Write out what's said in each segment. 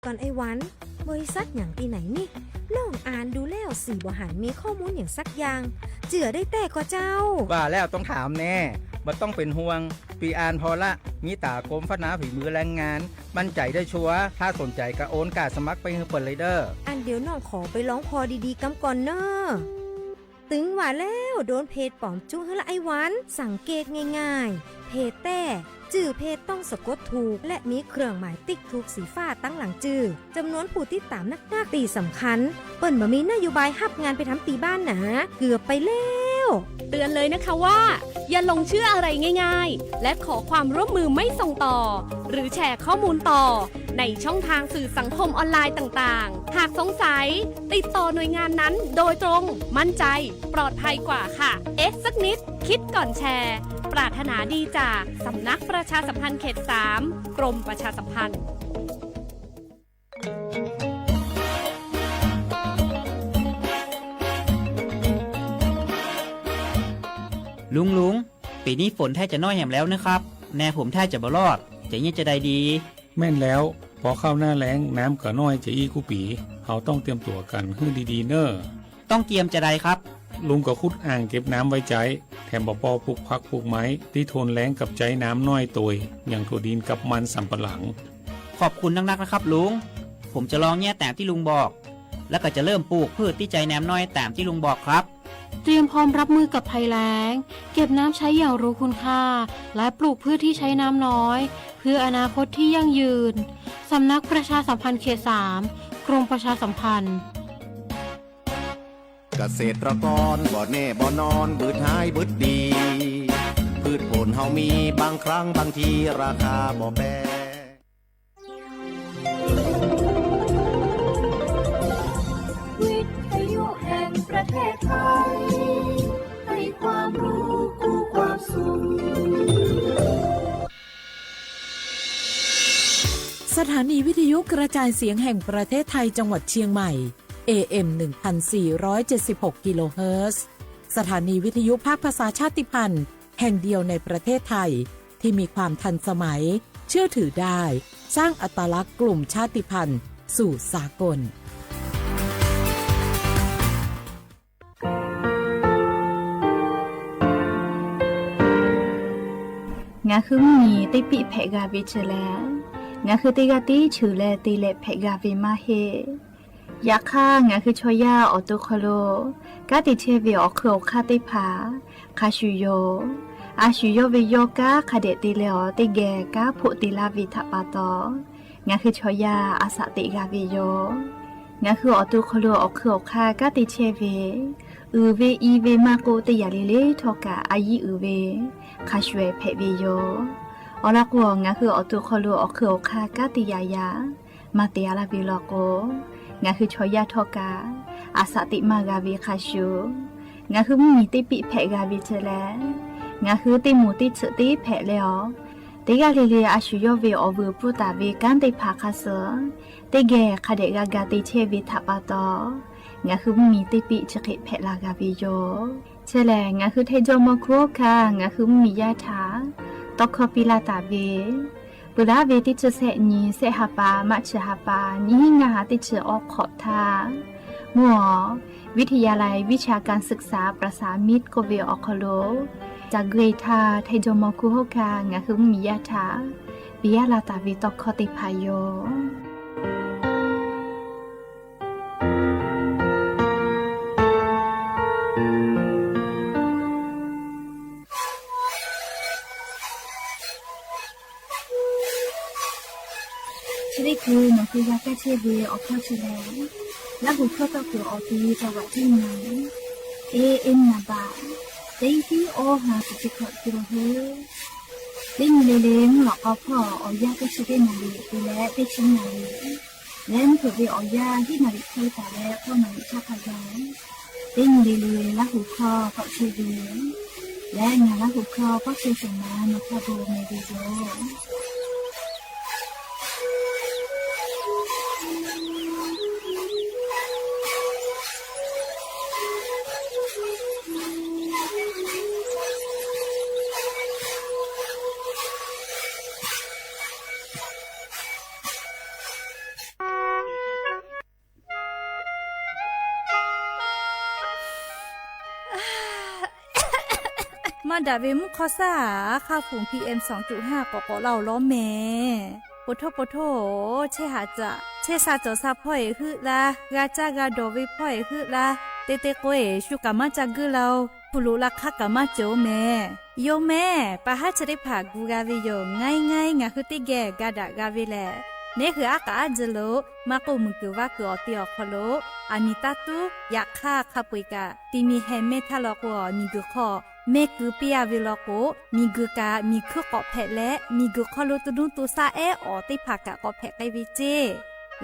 ก่อนไอ้วัน บริษัทอย่างตีไหนนี่ ลองอ่านดูแล้วสิ บ่หันมีข้อมูลอย่างสักอย่าง เจื่อได้แต๊ก่อเจ้า ว่าแล้วต้องถามแน่ บ่ต้องเป็นห่วง ปีอ่านผ่อละ มีต๋ากรมพัฒนาฝีมือแรงงาน มั่นใจได้ชัวร์ ถ้าสนใจก็โอนการสมัครไปหื้อเปิ้นเลยเด้อ อันเดี๋ยวน้องขอไปลองผ่อดีๆ กำก่อนเน่อ ตึงว่าแล้ว โดนเพจป๋อมจุ๊หื้อละไอ้วัน สังเกตง่ายๆ เพจแต๊ จื้อเพจต้องสะกดถูก และมีเครื่องหมายติ๊กถูกสีฟ้าตั้งหลังจื้อ จำนวนผู้ติดตามนักๆ ตี้สำคัญ เปิ้นบ่มีนโยบายฮับงานไปทำตีบ้านหนา เกือบไปแล้ว เตือนเลยนะคะว่า อย่าหลงเชื่ออะไรง่ายๆ และขอความร่วมมือไม่ส่งต่อ หรือแชร์ข้อมูลต่อ ในช่องทางสื่อสังคมออนไลน์ต่างๆ หากสงสัย ติดต่อหน่วยงานนั้นโดยตรง มั่นใจ ปลอดภัยกว่าค่ะ เอ๊ะสักนิด คิดก่อนแชร์ ปรารถนาดีจากสำนักประชาสัมพันธ์เขตสาม กรมประชาสัมพันธ์ ลุง ลุง ปีนี้ฝนแทบจะน้อยแหมแล้วนะครับ แนผมแทบจะบ่รอด จะเยียะจะใดดี แม่นแล้ว พอเข้าหน้าแล้ง น้ำก็น้อยจะอี้กู้ปี เฮาต้องเตรียมตั๋วกั๋นหื้อดีๆ เน่อ ต้องเตรียมจะใดครับ ลุงก็ขุดอ่างเก็บน้ำไว้ใจ๊ แถมบ่าปอปลูกผักปลูกไม้ ตี้ทนแล้งกับใจ๊น้ำน้อยตวย อย่างถั่วดินกับมันสำปะหลัง ขอบคุณนักๆ นะครับลุง ผมจะลองเยียะตามตี้ลุงบอก แล้วก็จะเริ่มปลูกพืชตี้ใจ๊น้ำน้อยตามตี้ลุงบอกครับ เตรียมพร้อมรับมือกับภัยแล้ง เก็บน้ำใช้อย่างรู้คุณค่า และปลูกพืชที่ใช้น้ำน้อย เพื่ออนาคตที่ยั่งยืน สำนักประชาสัมพันธ์เขตสาม กรมประชาสัมพันธ์ เกษตรกรบ่แน่บ่นอน บืดหายบืดดี พืชผลเฮามี บางครั้งบางทีราคาบ่แปร วิทยุแห่งประเทศไทย ให้ความรู้คู่ความสุข สถานีวิทยุกระจายเสียงแห่งประเทศไทยจังหวัดเชียงใหม่ เอเอ็ม หนึ่งพันสี่ร้อยเจ็ดสิบหก กิโลเฮิรตซ์ สถานีวิทยุภาคภาษาชาติพันธุ์แห่งเดียวในประเทศไทย ที่มีความทันสมัย เชื่อถือได้ สร้างอัตลักษณ์กลุ่มชาติพันธุ์สู่สากล Ngaˬ hui mvuhˇ miˬ teˇ piˆ hpehꞈ g'a ve chi lehˬ, ngaˬ hui teˇ g'aˇ tiˉ cheuˬ leh te leh hpehꞈ g'a ve maˇ heˆ. Yaꞈ hk'aˇ, ngaˬ hui chaw yaˇ awˬ to hk'aw lo kanˉ te chehˇ ve awˬ hk'eun awˬ hk'aˇ teˇ hpaˍ hk'a shuˍ yoˬ. A shuˍ yawˇ ve yawˇ kanˉ hk'a dehꞈ te leh awˬ teˇ geh kanˉ hpoˆ te laˇ ve htaꞈ pa taw, ngaˬ hui chaw yaˇ a shaꞈ teꞈ g'a ve yoˬ. Ngaˬ hui awˬ to hk'aw lo awˬ hk'eun awˬ hk'aˇ kanˉ te chehˇ ve, uiˍ ve i ve maˇ k'oˆ, teˇ yanˇ le le htawˇ kaꞈ a yiˇ uiˍ ve hk'a shuˍ ehˍ hpehꞈ ve yoˬ. Awˬ lawn k'o, ngaˬ hui awˬ to hk'aw lo awˬ hk'eun awˬ hk'aˇ kanˉ te yaꞈ yaꞈ maˇ te a laˇ ve law k'o, ngaˬ hui chaw yaˇ htawˇ kaꞈ a shaꞈ teꞈ maˇ g'a ve hk'a shuˍ, ngaˬ hui mvuhˇ miˬ teˇ piˆ hpehꞈ g'a ve chi lehˬ, ngaˬ hui teˇ moˍ teˇ tsuhꞈ teˇ hpehꞈ leh awˬ, teˇ g'aˇ le le a shuˍ yawˇ ve awˬ vuiˬ pfuhˇ taˍ ve kanˉ teˇ hpaˍ hk'a suh teˇ geh hk'a dehꞈ g'a ga te chehˇ ve htaꞈ pa taw, ngaˬ hui mvuhˇ miˬ teˇ piˆ chi hk'e hpehꞈ la g'a ve yoˬ. Chi lehˬ, ngaˬ hui Htaiˇ jawˇmawˇ hkuˇ hawˉ hkanˇ ngaˬ hui mvuhˇ miˬ yaˇ htaꞈ tawˇ hkawˇ piˇ laˇ taˍ ve, peuˬ laˉ ve teˇ chi sehˆ nyi sehˆ ha pa maˇ chi ha pa nyiˇ hinˉ ngaˇ ha teˇ chi awˬ hk'awꞈ htaˇ, mvuhˇ awˬ วิทยาลัยวิชาการศึกษาประสานมิตร k'oˆ ve awˬ hk'aw lo, ca gui htaˇ Htaiˇ jawˇmawˇ hkuˇ hawˉ hkanˇ ngaˬ hui mvuhˇ miˬ yaˇ htaꞈ piˇ laˇ taˍ ve tawˇ hkawˇ teˇ hpaˍ yoˬ. Chi teˇ hkui nawˬ hui g'a kaˇ chehˇ ve awˬ hkawˇ chi lehˬ, Laˇ huˍ hkawˇ tawˇ kuiˬ awˬ ti จังหวัดเชียงใหม่ เอเอ็ม naˍ baꞈ teˇ tiˉ awˇ ha suhˍ chi hkawꞈ te la hui. Teˇ nyi le le mvuhˇ lawꞈ k'aw hpawˇ awˬ yanˇ teˇ chi teˇ naˍ riˍ te leh teˇ chi naˍ riˍ, leh mvuhˇ hpeuꞈ ve awˬ yanˇ hiˉ naˍ riˍ hk'e taˍ leh k'awˇ naˍ riˍ htaˇ hk'a gaˬ, teˇ nyi le le Laˇ huˍ hkawˇ k'awꞈ chehˇ ve leh, ngaˬ Laˇ huˍ hkawˇ k'awꞈ chehˇ shawˍ ma nawˬ hk'a bon meh ve yoˬ. Maˇ daꞈ ve mvuhˇ hk'awˇ shaˉ aˬ, hk'aˇ hpfuhˍ PM sawˍ tuꞈ haˇ k'awꞈ k'awꞈ laˇ-oˬ lawˉ mehˍ. Poˬ htoˇ poˬ htoˇ, chehˇ haꞈ caꞈ chehˇ sha cawˬ sha hpawˇ eˬ heuˆ laˇ, g'a caˇ g'a dawˬ ve hpawˇ eˬ heuˆ laˇ, te te k'o eˬ shu kaꞈ maˇ ca guiˇ la-oˬ, hpu loꞈ la hk'aˇ kaꞈ maˇ cawˬ-oˬ mehˍ. Yoˬ mehˍ, pa haˉ chi teˇ hpaˍ gu g'a ve yoˬ. Ngaˇ e ngaˇ e ngaˬ hui teˇ geh ga daꞈ g'a ve lehˬ, neˉ hui aˉ k'aꞈ aˉ ji lo maˇ k'oˆ, muiˬ kuiˬ vaˇ kuiˬ awˬ te awˬ hk'aw lo aˬ miˍ taˇ tuˉ yaꞈ hk'aˇ hk'a peu eˬ kaꞈ ti mi heh mehˇ htaˇ law k'o, miˬ guiˬ hk'aw mehˇ keu piˇ-a ve law k'o, miˬ guiˬ kaꞈ miˬ hkuiˉ k'awꞈ hpehꞈ leh, miˬ guiˬ hk'aw lo to nuˇ to shaˆ ehˉ awˬ teˇ hpaˍ kaꞈ k'awꞈ hpehꞈ k'ai ve ceˇ.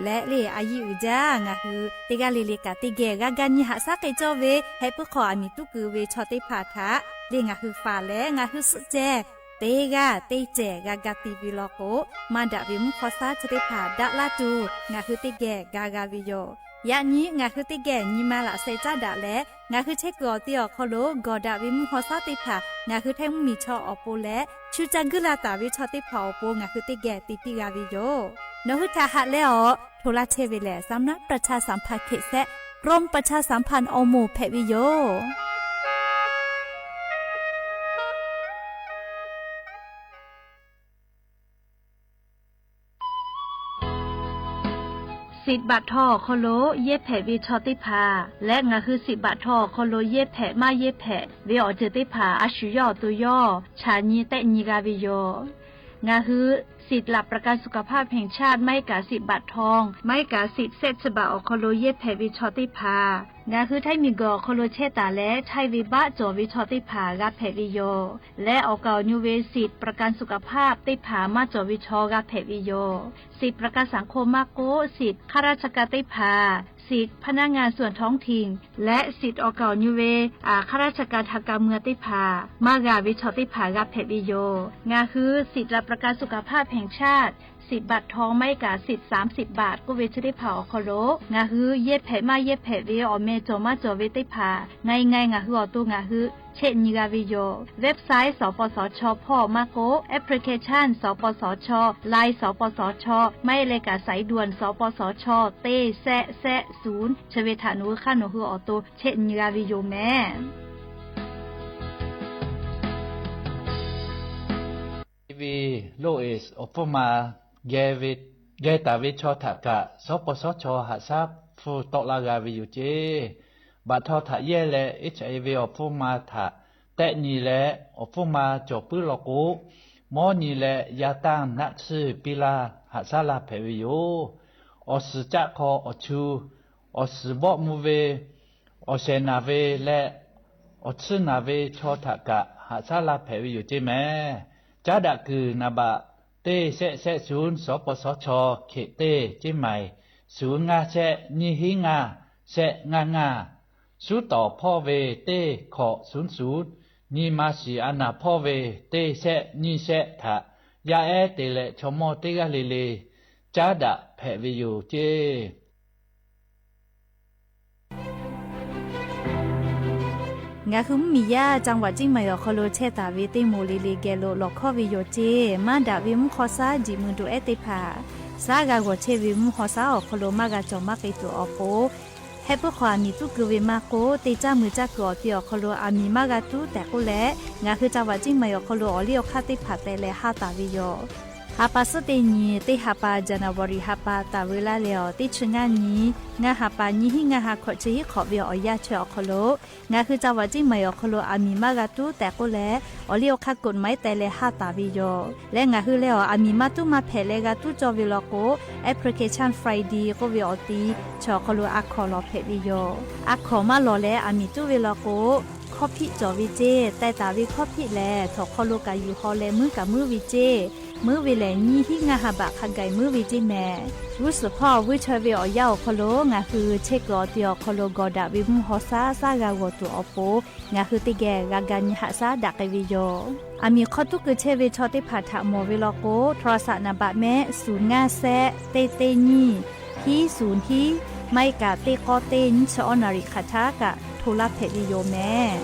Leh le a yiˇ uiˍ jaˇ, ngaˬ hui teˇ g'aˇ le le kaꞈ teˇ geh g'a ga nyi haꞈ shaˉ k'ai cawˇ ve, heh puiˉ hk'aw aˬ miˍ tuˉ keu ve chaw teˇ hpaˍ htaꞈ le ngaˬ hui faˍ leh ngaˬ hui suhˆ ceh teˇ g'aˇ teˇ cehˬ g'a ga ti ve law k'o, maˇ daꞈ ve mvuhˇ hk'awˇ shaˉ chi teˇ hpaˍ daꞈ laˇ tuˬ ngaˬ hui teˇ geh ga g'a ve yoˬ. Yaꞈ nyi ngaˬ hui teˇ geh nyi ma laꞈ sheh caˉ daꞈ leh, ngaˬ hui chehˇ kuiˬ awˬ te awˬ hk'aw lo gawˬ daꞈ ve mvuhˇ hk'awˇ shaˉ teˇ hpaˍ ngaˬ hui Htaiˇ mvuhˇmiˬ chaw awˬ pon leh, shu ca guiˇ la taˍ ve chaw teˇ hpaˍ awˬ pon ngaˬ hui teˇ geh te piˇ g'a ve yoˬ. Nawˬ hui htaꞈ haꞈ leh awˬ hto laˇ chehˇ ve lehˬ, สำนักประชาสัมพันธ์ เขต แซะ กรมประชาสัมพันธ์ awˬ moˍ hpehꞈ ve yoˬ. Siꞈ baꞈ htaw awˬ hk'aw lo yehˇ hpehꞈ ve chaw teˇ hpaˍ leh, ngaˬ hui siꞈ baꞈ htaw awˬ hk'aw lo yehˇ hpehꞈ maˇ yehˇ hpehꞈ ve awˬ ceuˬ teˇ hpaˍ a shu yawˇ awˬ to yawˇ chaꞈ nyi tehˆ nyi g'a ve yoˬ. Ngaˬ hui สิทธิ์หลักประกันสุขภาพแห่งชาติ maˇ heˆ kaꞈ siꞈ baꞈ htaw, maˇ heˆ kaꞈ siꞈ shehˆ chi baꞈ awˬ hk'aw lo yehˇ hpehꞈ ve chaw teˇ hpaˍ, ngaˬ hui Htaiˇ miˬ guiˬ awˬ hk'aw lo chehˇ taˍ leh, chaiˇ ve baˆ cawˬ ve chaw teˇ hpaˍ g'a hpehꞈ ve yoˬ. Leh awˬ kaˍ awˬ nu ve siꞈ ประกันสุขภาพ teˇ hpaˍ maˇ cawˬ ve chaw g'a hpehꞈ ve yoˬ. Siꞈ ประกันสังคม maˇ k'oˆ, siꞈ ข้าราชการ teˇ hpaˍ, siꞈ พนักงานส่วนท้องถิ่น leh siꞈ awˬ kaˍ awˬ nu ve ข้าราชการทางการเมือง teˇ hpaˍ maˇ g'a ve chaw teˇ hpaˍ g'a hpehꞈ ve yoˬ. Ngaˬ hui สิทธิ์หลักประกันสุขภาพแห่งชาติ siꞈ baꞈ htaw maˇ heˆ kaꞈ siꞈ สามสิบ baꞈ k'oˆ ve chi teˇ hpaˍ awˬ hk'aw lo ngaˬ hui yehˇ hpehꞈ maˇ yehˇ hpehꞈ ve awˬ meh cawˬ maˇ cawˬ ve teˇ hpaˍ ngaˬ e ngaˬ e ngaˬ hui awˬ to ngaˬ hui chehˆ nyi g'a ve yoˬ. Website สปสช hpawˇ maˇ k'oˆ, application สปสช, Line สปสช, maˇ heˆ leh kaꞈ สายด่วน สปสช teˇ shehˆ shehˆ ศูนย์ chi ve htaꞈ nawˬ hui hk'aˇ nawˬ hui awˬ to chehˆ nyi g'a ve yoˬ mehˍ. Hiv loˇ eˬ awˬ hpfuhˇ ma geh taˍ ve chaw htaꞈ kaꞈ สปสช haꞈ shaˉ hpfuhˇ tawˆ laˇ g'a ve yoˬ ceˇ. Baꞈ htaw htaꞈ yehˇ leh HIV awˬ hpfuhˇ ma htaꞈ tehˆ nyi leh awˬ hpfuhˇ ma cawˬ puiˉ law k'o, mawˇ nyi leh yaˇ tanˇ naˆ tsuhˇ piˇ laˇ haꞈ shaˉ laˇ hpehꞈ ve yoˬ. Awˬ suhˍ caˆ hk'aw awˬ chu, awˬ suhˍ vawˆ mvuh ve, awˬ shehˍ naˬ ve leh awˬ tsuhˇ naˬ ve chaw htaꞈ kaꞈ haꞈ shaˉ laˇ hpehꞈ ve yoˬ ceˇ mehˍ. Caˉ daꞈ kuiˬ naˍ baꞈ teˇ shehˆ shehˆ ศูนย์ สปสช เขต teˇ ceˇ maiˍ ศูนย์ ngaˇ shehˆ nyiˇ hiˉ ngaˇ shehˆ ngaˇ ngaˇ, suˉ tawˍ hpawˇ ve teˇ hkawꞈ ศูนย์ศูนย์, nyi ma shiˍ a naˬ hpawˇ ve teˇ shehˆ nyiˇ shehˆ htaꞈ yaˇ ehˉ te leh chaw mawˇ teˇ g'aˇ le le caˉ daꞈ hpehꞈ ve yoˬ ceˇ. Ngaˬ hui mvuhˇmiˬ yaˇ จังหวัดเชียงใหม่ awˬ hk'aw lo chehˇ taˍ ve teˇ moˍ le le geh lo lawˬ hkawˇ ve yoˬ ceˇ. Maˇ daꞈ ve mvuhˇ hk'aw shaˉ jiꞈ mui do ehˉ teˇ hpaˍ, shaˉ g'a g'awˬ chehˇ ve mvuhˇ hk'aw shaˉ awˬ hk'aw lo maˇ g'a cawˬ maˇ k'ai tuˬ awˬ pon, heh puiˉ hk'aw aˬ miˍ tuˉ keu ve maˇ k'oˆ, teˇ caˇ mui caˇ kuiˬ awˬ te awˬ hk'aw lo aˬ miˍ maˇ g'a tuˉ tehꞈ k'oˆ leh, ngaˬ hui จังหวัดเชียงใหม่ awˬ hk'aw lo awˬ liˇ awˬ hk'aˇ teˇ hpaˍ teh leh haˇ taˍ ve yoˬ. Ha pa suhˉ teˇ nyi, teˇ ha pa January ha pa taˍ veu laˇ leh awˬ teˇ chi ngaˇ nyi, ngaˇ ha pa nyiˇ hiˉ ngaˇ ha hkawꞈ chi hiˉ hk'awꞈ ve awˬ yanˇ chi awˬ hk'aw lo, ngaˬ hui จังหวัดเชียงใหม่ awˬ hk'aw lo aˬ miˍ maˇ g'a tuˉ tehꞈ k'oˆ leh, awˬ liˇ awˬ hk'aˇ กฎหมาย teh leh haˇ taˍ ve yoˬ. Leh ngaˬ hui leh awˬ aˬ miˍ maˇ tuˉ maˇ hpehꞈ leh g'a tuˉ cawˇ ve law k'o, Application Friday k'oˆ ve awˬ ti chi awˬ hk'aw lo a hkawꞈ lawˬ hpehꞈ ve yoˬ. A hkawꞈ maˇ lawˬ leh aˬ miˍ tuˉ ve law k'o, hkawˇ hpiˆ cawˬ ve ceˇ. Teh taˍ ve hkawˇ hpiˆ lehˬ, htawnˍ hk'aw lo kaꞈ yuˬ haw leh muiˉ kaꞈ muiˉ ve ceˇ. Muiˉ ve lehˬ, nyiˇ hiˉ ngaˇ ha baꞈ hk'a gaˬ muiˉ ve ceˇ mehˍ. G'uˇ suhˍ hpawˇ vuiˇ chaweh ve awˬ yanˇ awˬ hk'aw lo ngaˬ hui chehˇ kuiˬ awˬ te awˬ hk'aw lo gawˬ daꞈ ve mvuhˇ hk'aw shaˉ shaˉ g'a g'awˬ tuˬ awˬ pon, ngaˬ hui teˇ geh g'a ga nyi haꞈ shaˉ daꞈ k'ai ve yoˬ. Aˬ miˍ hk'aw tuˉ keu chehˇ ve chaw teˇ hpaˍ htaꞈ mawˬ ve law k'o, โทรศัพท์ naˍ baꞈ mehˆ ศูนย์ ngaˇ shehˆ teˇ teˇ nyiˇ hiˉ ศูนย์ hiˉ, maˇ heˆ kaꞈ teˇ k'awˇ teˇ nyiˇ chi awˇ naˍ riˍ hk'aˬ htaˇ kaꞈ hto laˇ hpehꞈ ve yoˬ mehˍ.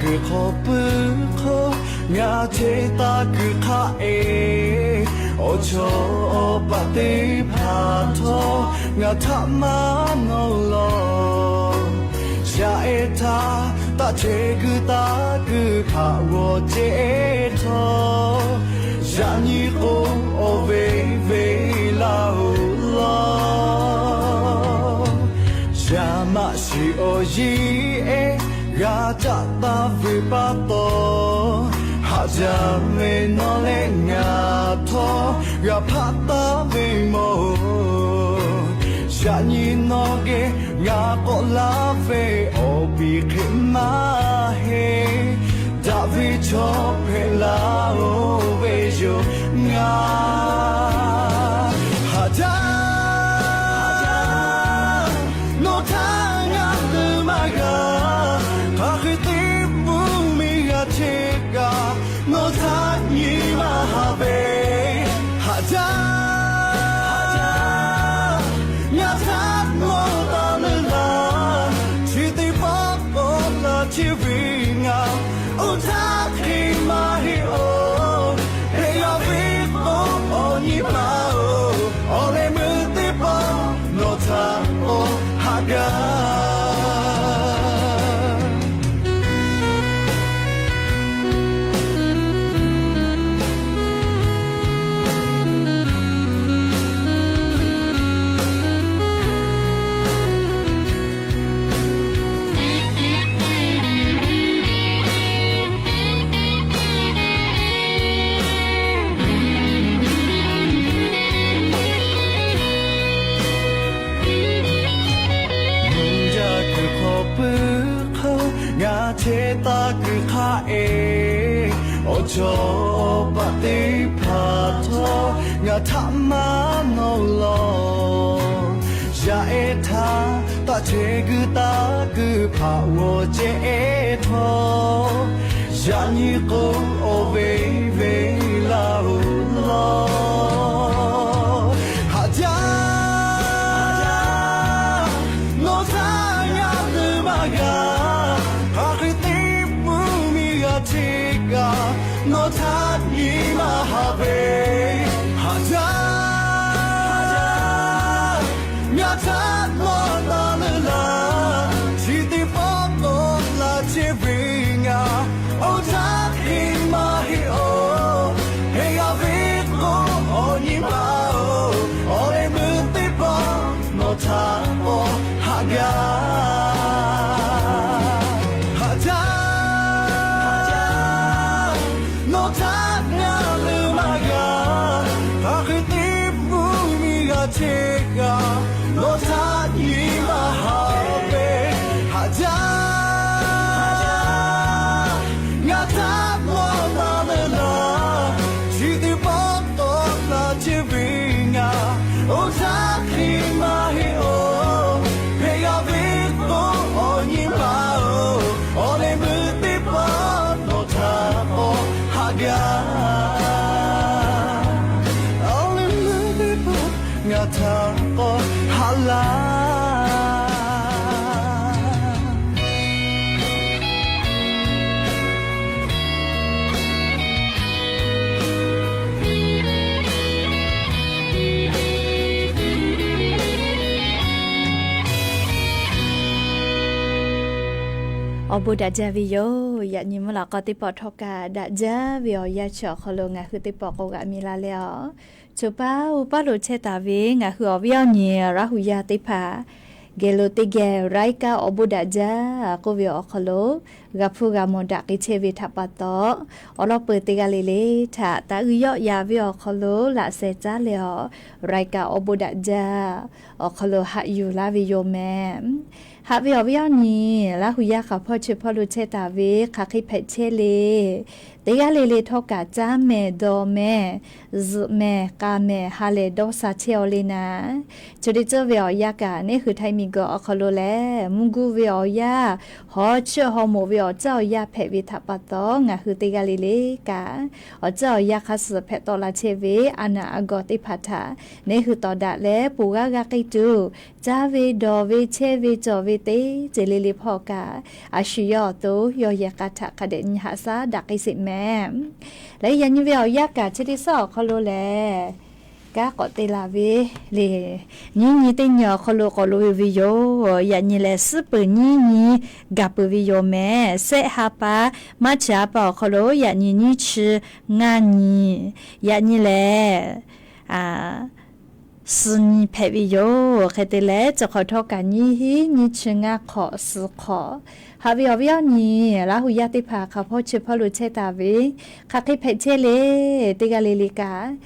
Kuiˬ hk'aw puiˉ hk'aw ngaˬ chehˇ taˍ kuiˬ hk'aˆ e, awˬ chawˇ awˬ paˆ teˇ hpaˍ htawˇ ngaˬ htaꞈ maˇ nawˬ lawˬ. Yaˇ ehˉ htaˇ taˆ chehˇ kuiˬ taˍ kuiˬ hk'aˆ g'awˬ cehˇ htawˇ, yaꞈ nyi k'o awˬ ve ve laˇ oˬ lawˬ. Yaˇ maˆ shiˍ awˬ yiˇ ehˉ g'a caˆ taˍ ve pa taw, haꞈ jaˇ ve nawˬ leh ngaˬ htawˇ g'a hpaˆ taˍ ve mawˬ. Yaꞈ nyi nawˬ geh ngaˬ k'awꞈ laˇ ve awˬ piˍ hk'e maˇ heˆ. Daꞈ ve chaw hpehꞈ laˇ oˬ ve yoˬ ngaˬ. Haꞈ jaˇ, nawˬ htaꞈ ngaˬ leuˬ maˇ g'a. Hk'aˬ hk'e te puˇ miˬ g'a chehˇ kaꞈ, nawˬ htaꞈ nyi maˇ haꞈ ve. Haꞈ jaˇ, ngaˬ htaꞈ nawˬ taˇ leuˬ laˇ. Chi teˇ pawˆ k'awꞈ la chehˇ ve ngaˬ, oˇ htaˇ hk'e maˇ heˆ oˬ. Hk'e g'a ve k'o, awˬ nyi ma oˬ, awˬ leh meuˇ teˇ pawˆ nawˬ htaꞈ k'awꞈ haꞈ gaˇ. Yaˇ kuiˬ hk'aw puiˉ hk'aw ngaˬ chehˇ taˍ kuiˬ hk'aˆ e, awˬ chawˇ awˬ paˆ teˇ hpaˍ htawˇ ngaˬ htaꞈ maˇ nawˬ lawˬ. Yaˇ ehˉ htaˇ taˆ chehˇ kuiˬ taˍ kuiˬ hk'aˆ g'awˬ cehˇ htawˇ, yaꞈ nyi k'o awˬ ve ve laˇ oˬ lawˬ. Haꞈ jaˇ, nawˬ htaꞈ ngaˬ leuˬ maˇ g'a. Hk'aˬ hk'e te puˇ miˬ g'a chehˇ kaꞈ, nawˬ htaꞈ nyi maˇ haꞈ ve. Haꞈ jaˇ, ngaˬ htaꞈ nawˬ taˇ leuˬ laˇ. Chi teˇ pawˆ k'awꞈ la chehˇ ve ngaˬ, oˇ htaˇ hk'e maˇ heˆ oˬ. Hk'e g'a ve k'o, awˬ nyi ma oˬ, awˬ leh meuˇ teˇ pawˆ nawˬ htaꞈ k'awꞈ haꞈ gaˇ. Haꞈ jaˇ, nawˬ htaꞈ ngaˬ leuˬ maˇ g'a. Hk'aˬ hk'e te puˇ miˬ g'a chehˇ kaꞈ, nawˬ htaꞈ nyi maˇ haꞈ ve. Haꞈ jaˇ, ngaˬ htaꞈ nawˬ taˇ leuˬ laˇ. Chi teˇ pawˆ k'awꞈ la chehˇ ve ngaˬ, oˇ htaˇ hk'e maˇ heˆ oˬ. Hk'e g'a ve k'o, awˬ nyi ma oˬ, awˬ leh meuˇ teˇ pawˆ nawˬ htaꞈ k'awꞈ haꞈ gaˇ. Awˬ leh meuˇ teˇ pawˆ ngaˬ htaꞈ k'awꞈ haꞈ laˇ. Awˬ bon daꞈ jaˇ ve yoˬ. Yaꞈ nyi mvuhˇ laꞈ k'aw teˇ pawˆ htawˇ kaꞈ daꞈ jaˇ ve awˬ yanˇ chi awˬ hk'aw lo ngaˬ hui teˇ pawˆ k'awꞈ g'aꞈ mi la leh awˬ, choˬ paˇ oˇ paˇ lo chehˇ taˍ ve ngaˬ hui awˬ viˉ awˬ nyi Laˇ hu yaˇ teˇ hpaˍ geh lo teˇ geh รายการ awˬ bon daꞈ jaˇ k'oˆ ve awˬ hk'aw lo g'a hpuˇ g'a mawˬ daꞈ k'ai chehˇ ve htaꞈ pa taw, awˬ lawn peuˬ teˇ g'aˇ le le htaꞈ taꞈ g'uiˬ yawˆ yaꞈ ve awˬ hk'aw lo laꞈ sheh caˉ leh awˬ, รายการ awˬ bon daꞈ jaˇ awˬ hk'aw lo haꞈ yuˬ laˇ ve yoˬ mehˍ. Haꞈ ve awˬ viˉ awˬ nyi Laˇ hu yaˇ hk'aˬ hpawˇ chi hpawˇ lo chehˇ taˍ ve hk'aˬ hk'e hpehꞈ chehˇ le. Teˇ g'aˇ le le htawˇ kaꞈ caˇ mehˍ dawˬ mehˍ zuhꞈ mehˍ k'a mehˍ ha lehˬ dawˇ sha chehˇ aw le naˍ. Chi teˇ ceuˬ ve awˬ yanˇ kaꞈ neˇ hui Htaiˇ miˬ guiˬ awˬ hk'aw lo lehˬ mvuhˇ guˇ ve awˬ yanˇ, haw chiˇ haw moˍ ve awˬ tcuhˉ awˬ yanˇ hpehꞈ ve htaꞈ pa taw, ngaˬ hui teˇ g'aˇ le le kaꞈ awˬ tcuhˉ awˬ yanˇ hk'a suhˍ hpehꞈ tawˆ la chehˇ ve a naˬ a gawˬ teˇ hpaˍ htaꞈ neˇ hui tawˍ daꞈ leh ponˬ g'aˇ g'aˇ k'ai tuˬ, caˇ ve dawˬ ve chehˇ ve cawˬ ve teˇ ceuˬ le le hpawˇ kaꞈ, a shu yawˇ awˬ to yawˇ yehˬ k'a htaꞈ hk'a dehꞈ nyi haꞈ shaˉ daꞈ k'ai sheˍ mehˍ. Leh yaꞈ nyi ve awˬ yanˇ kaꞈ chi teˇ suhˉ awˬ hk'aw lo lehˬ, kanˉ k'awꞈ te la ve le, nyiˇ nyi teˇ nyi awˬ hk'aw lo k'awꞈ loꞈ e ve yoˬ. Yaꞈ nyi lehˬ, suhˉ peuˬ nyiˇ nyi gaˬ peuˬ ve yoˬ mehˍ. Shehˆ ha pa, March ha pa awˬ hk'aw lo yaꞈ nyi nyiˇ chi ngaˇ nyi, yaꞈ nyi lehˬ suh nyi hpehꞈ ve yoˬ. Hk'e te leh, chi hk'awꞈ htawˇ kaꞈ nyiˇ hinˉ nyiˇ chi ngaˇ hk'awꞈ suh hk'awꞈ. Haꞈ ve awˬ viˉ awˬ nyi Laˇ hu yaˇ teˇ hpaˍ hk'a hpawˇ chi hpawˇ lo chehˇ taˍ ve, hk'aˬ hk'e hpehꞈ chehˇ le, teˇ g'aˇ le le kaꞈ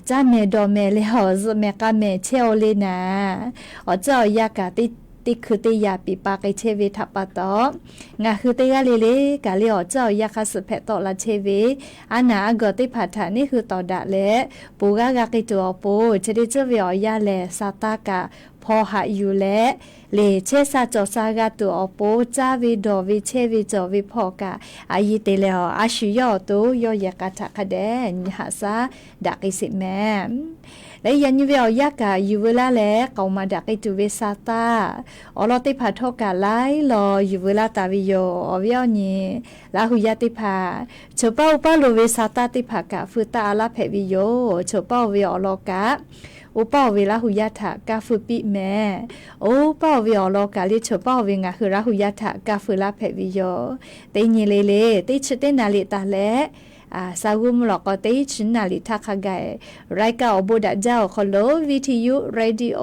caˇ mehˍ dawˬ mehˍ leh awˬ zuhꞈ mehˍ k'a mehˍ chehˇ-o le naˍ, awˬ tcuhˉ awˬ yanˇ kaꞈ teˇ hkui teˇ yanˇ piˍ pa k'ai chehˇ ve htaꞈ pa taw, ngaˬ hui teˇ g'aˇ le le kaꞈ le awˬ tcuhˉ awˬ yanˇ hk'a suhˍ hpehꞈ tawˆ la chehˇ ve, a naˍ a gawˬ teˇ hpaˍ htaꞈ neˇ hui tawˍ daꞈ leh, poˬ g'aˇ g'a k'ai tuˬ awˬ pon chi teˇ ceuˬ ve awˬ yanˇ lehˬ, Saˍtanˍ kaꞈ hpaw haꞈ yuˬ leh, lehˬ chehˇ sha cawˬ sha g'a tuˬ awˬ pon caˇ ve dawˬ ve chehˇ ve cawˬ ve hpawˇ kaꞈ a yiˇ te leh, a shu yawˇ awˬ to yawˇ yehˬ k'a htaꞈ hk'a dehꞈ nyi haꞈ shaˉ daꞈ k'ai sheˍ mehˍ. Leh yaꞈ nyi ve awˬ yanˇ kaꞈ yuˬ veu laˇ leh k'aoˍ maˍ daꞈ k'ai tuˬ ve Saˍtanˍ awˬ lawn teˇ hpaˍ htawˇ kaꞈ laiˉ law yuˬ veu laˇ taˍ ve yoˬ. Awˬ viˉ awˬ nyi Laˇ hu yaˇ teˇ hpaˍ, choˬ paˇ oˇ paˇ lo ve Saˍtanˍ teˇ hpaˍ kaꞈ feu taˆ a laˇ hpehꞈ ve yoˬ. Choˬ paˇ oˇ ve awˬ lawn kaꞈ, oˇ paˇ oˇ ve Laˇ hu yaˇ htaꞈ kaˇ feu piˇ mehˍ. Oˇ paˇ oˇ ve awˬ lawn kaꞈ le choˬ paˇ oˇ ve ngaˬ hui Laˇ hu yaˇ htaꞈ kaˇ feu laˇ hpehꞈ ve yoˬ. Teˇ nyi le le teˇ chi teˇ naˍ liꞈ taˍ leh, a, sa g'uˇ mvuhˇ lawꞈ k'aw teˇ chi naˍ liꞈ htaˇ hk'a gaˬ, raiˉ kaˆ awˬ bon daꞈ jaˇ awˬ hk'aw lo viˇ tiˇ yuˆ radio,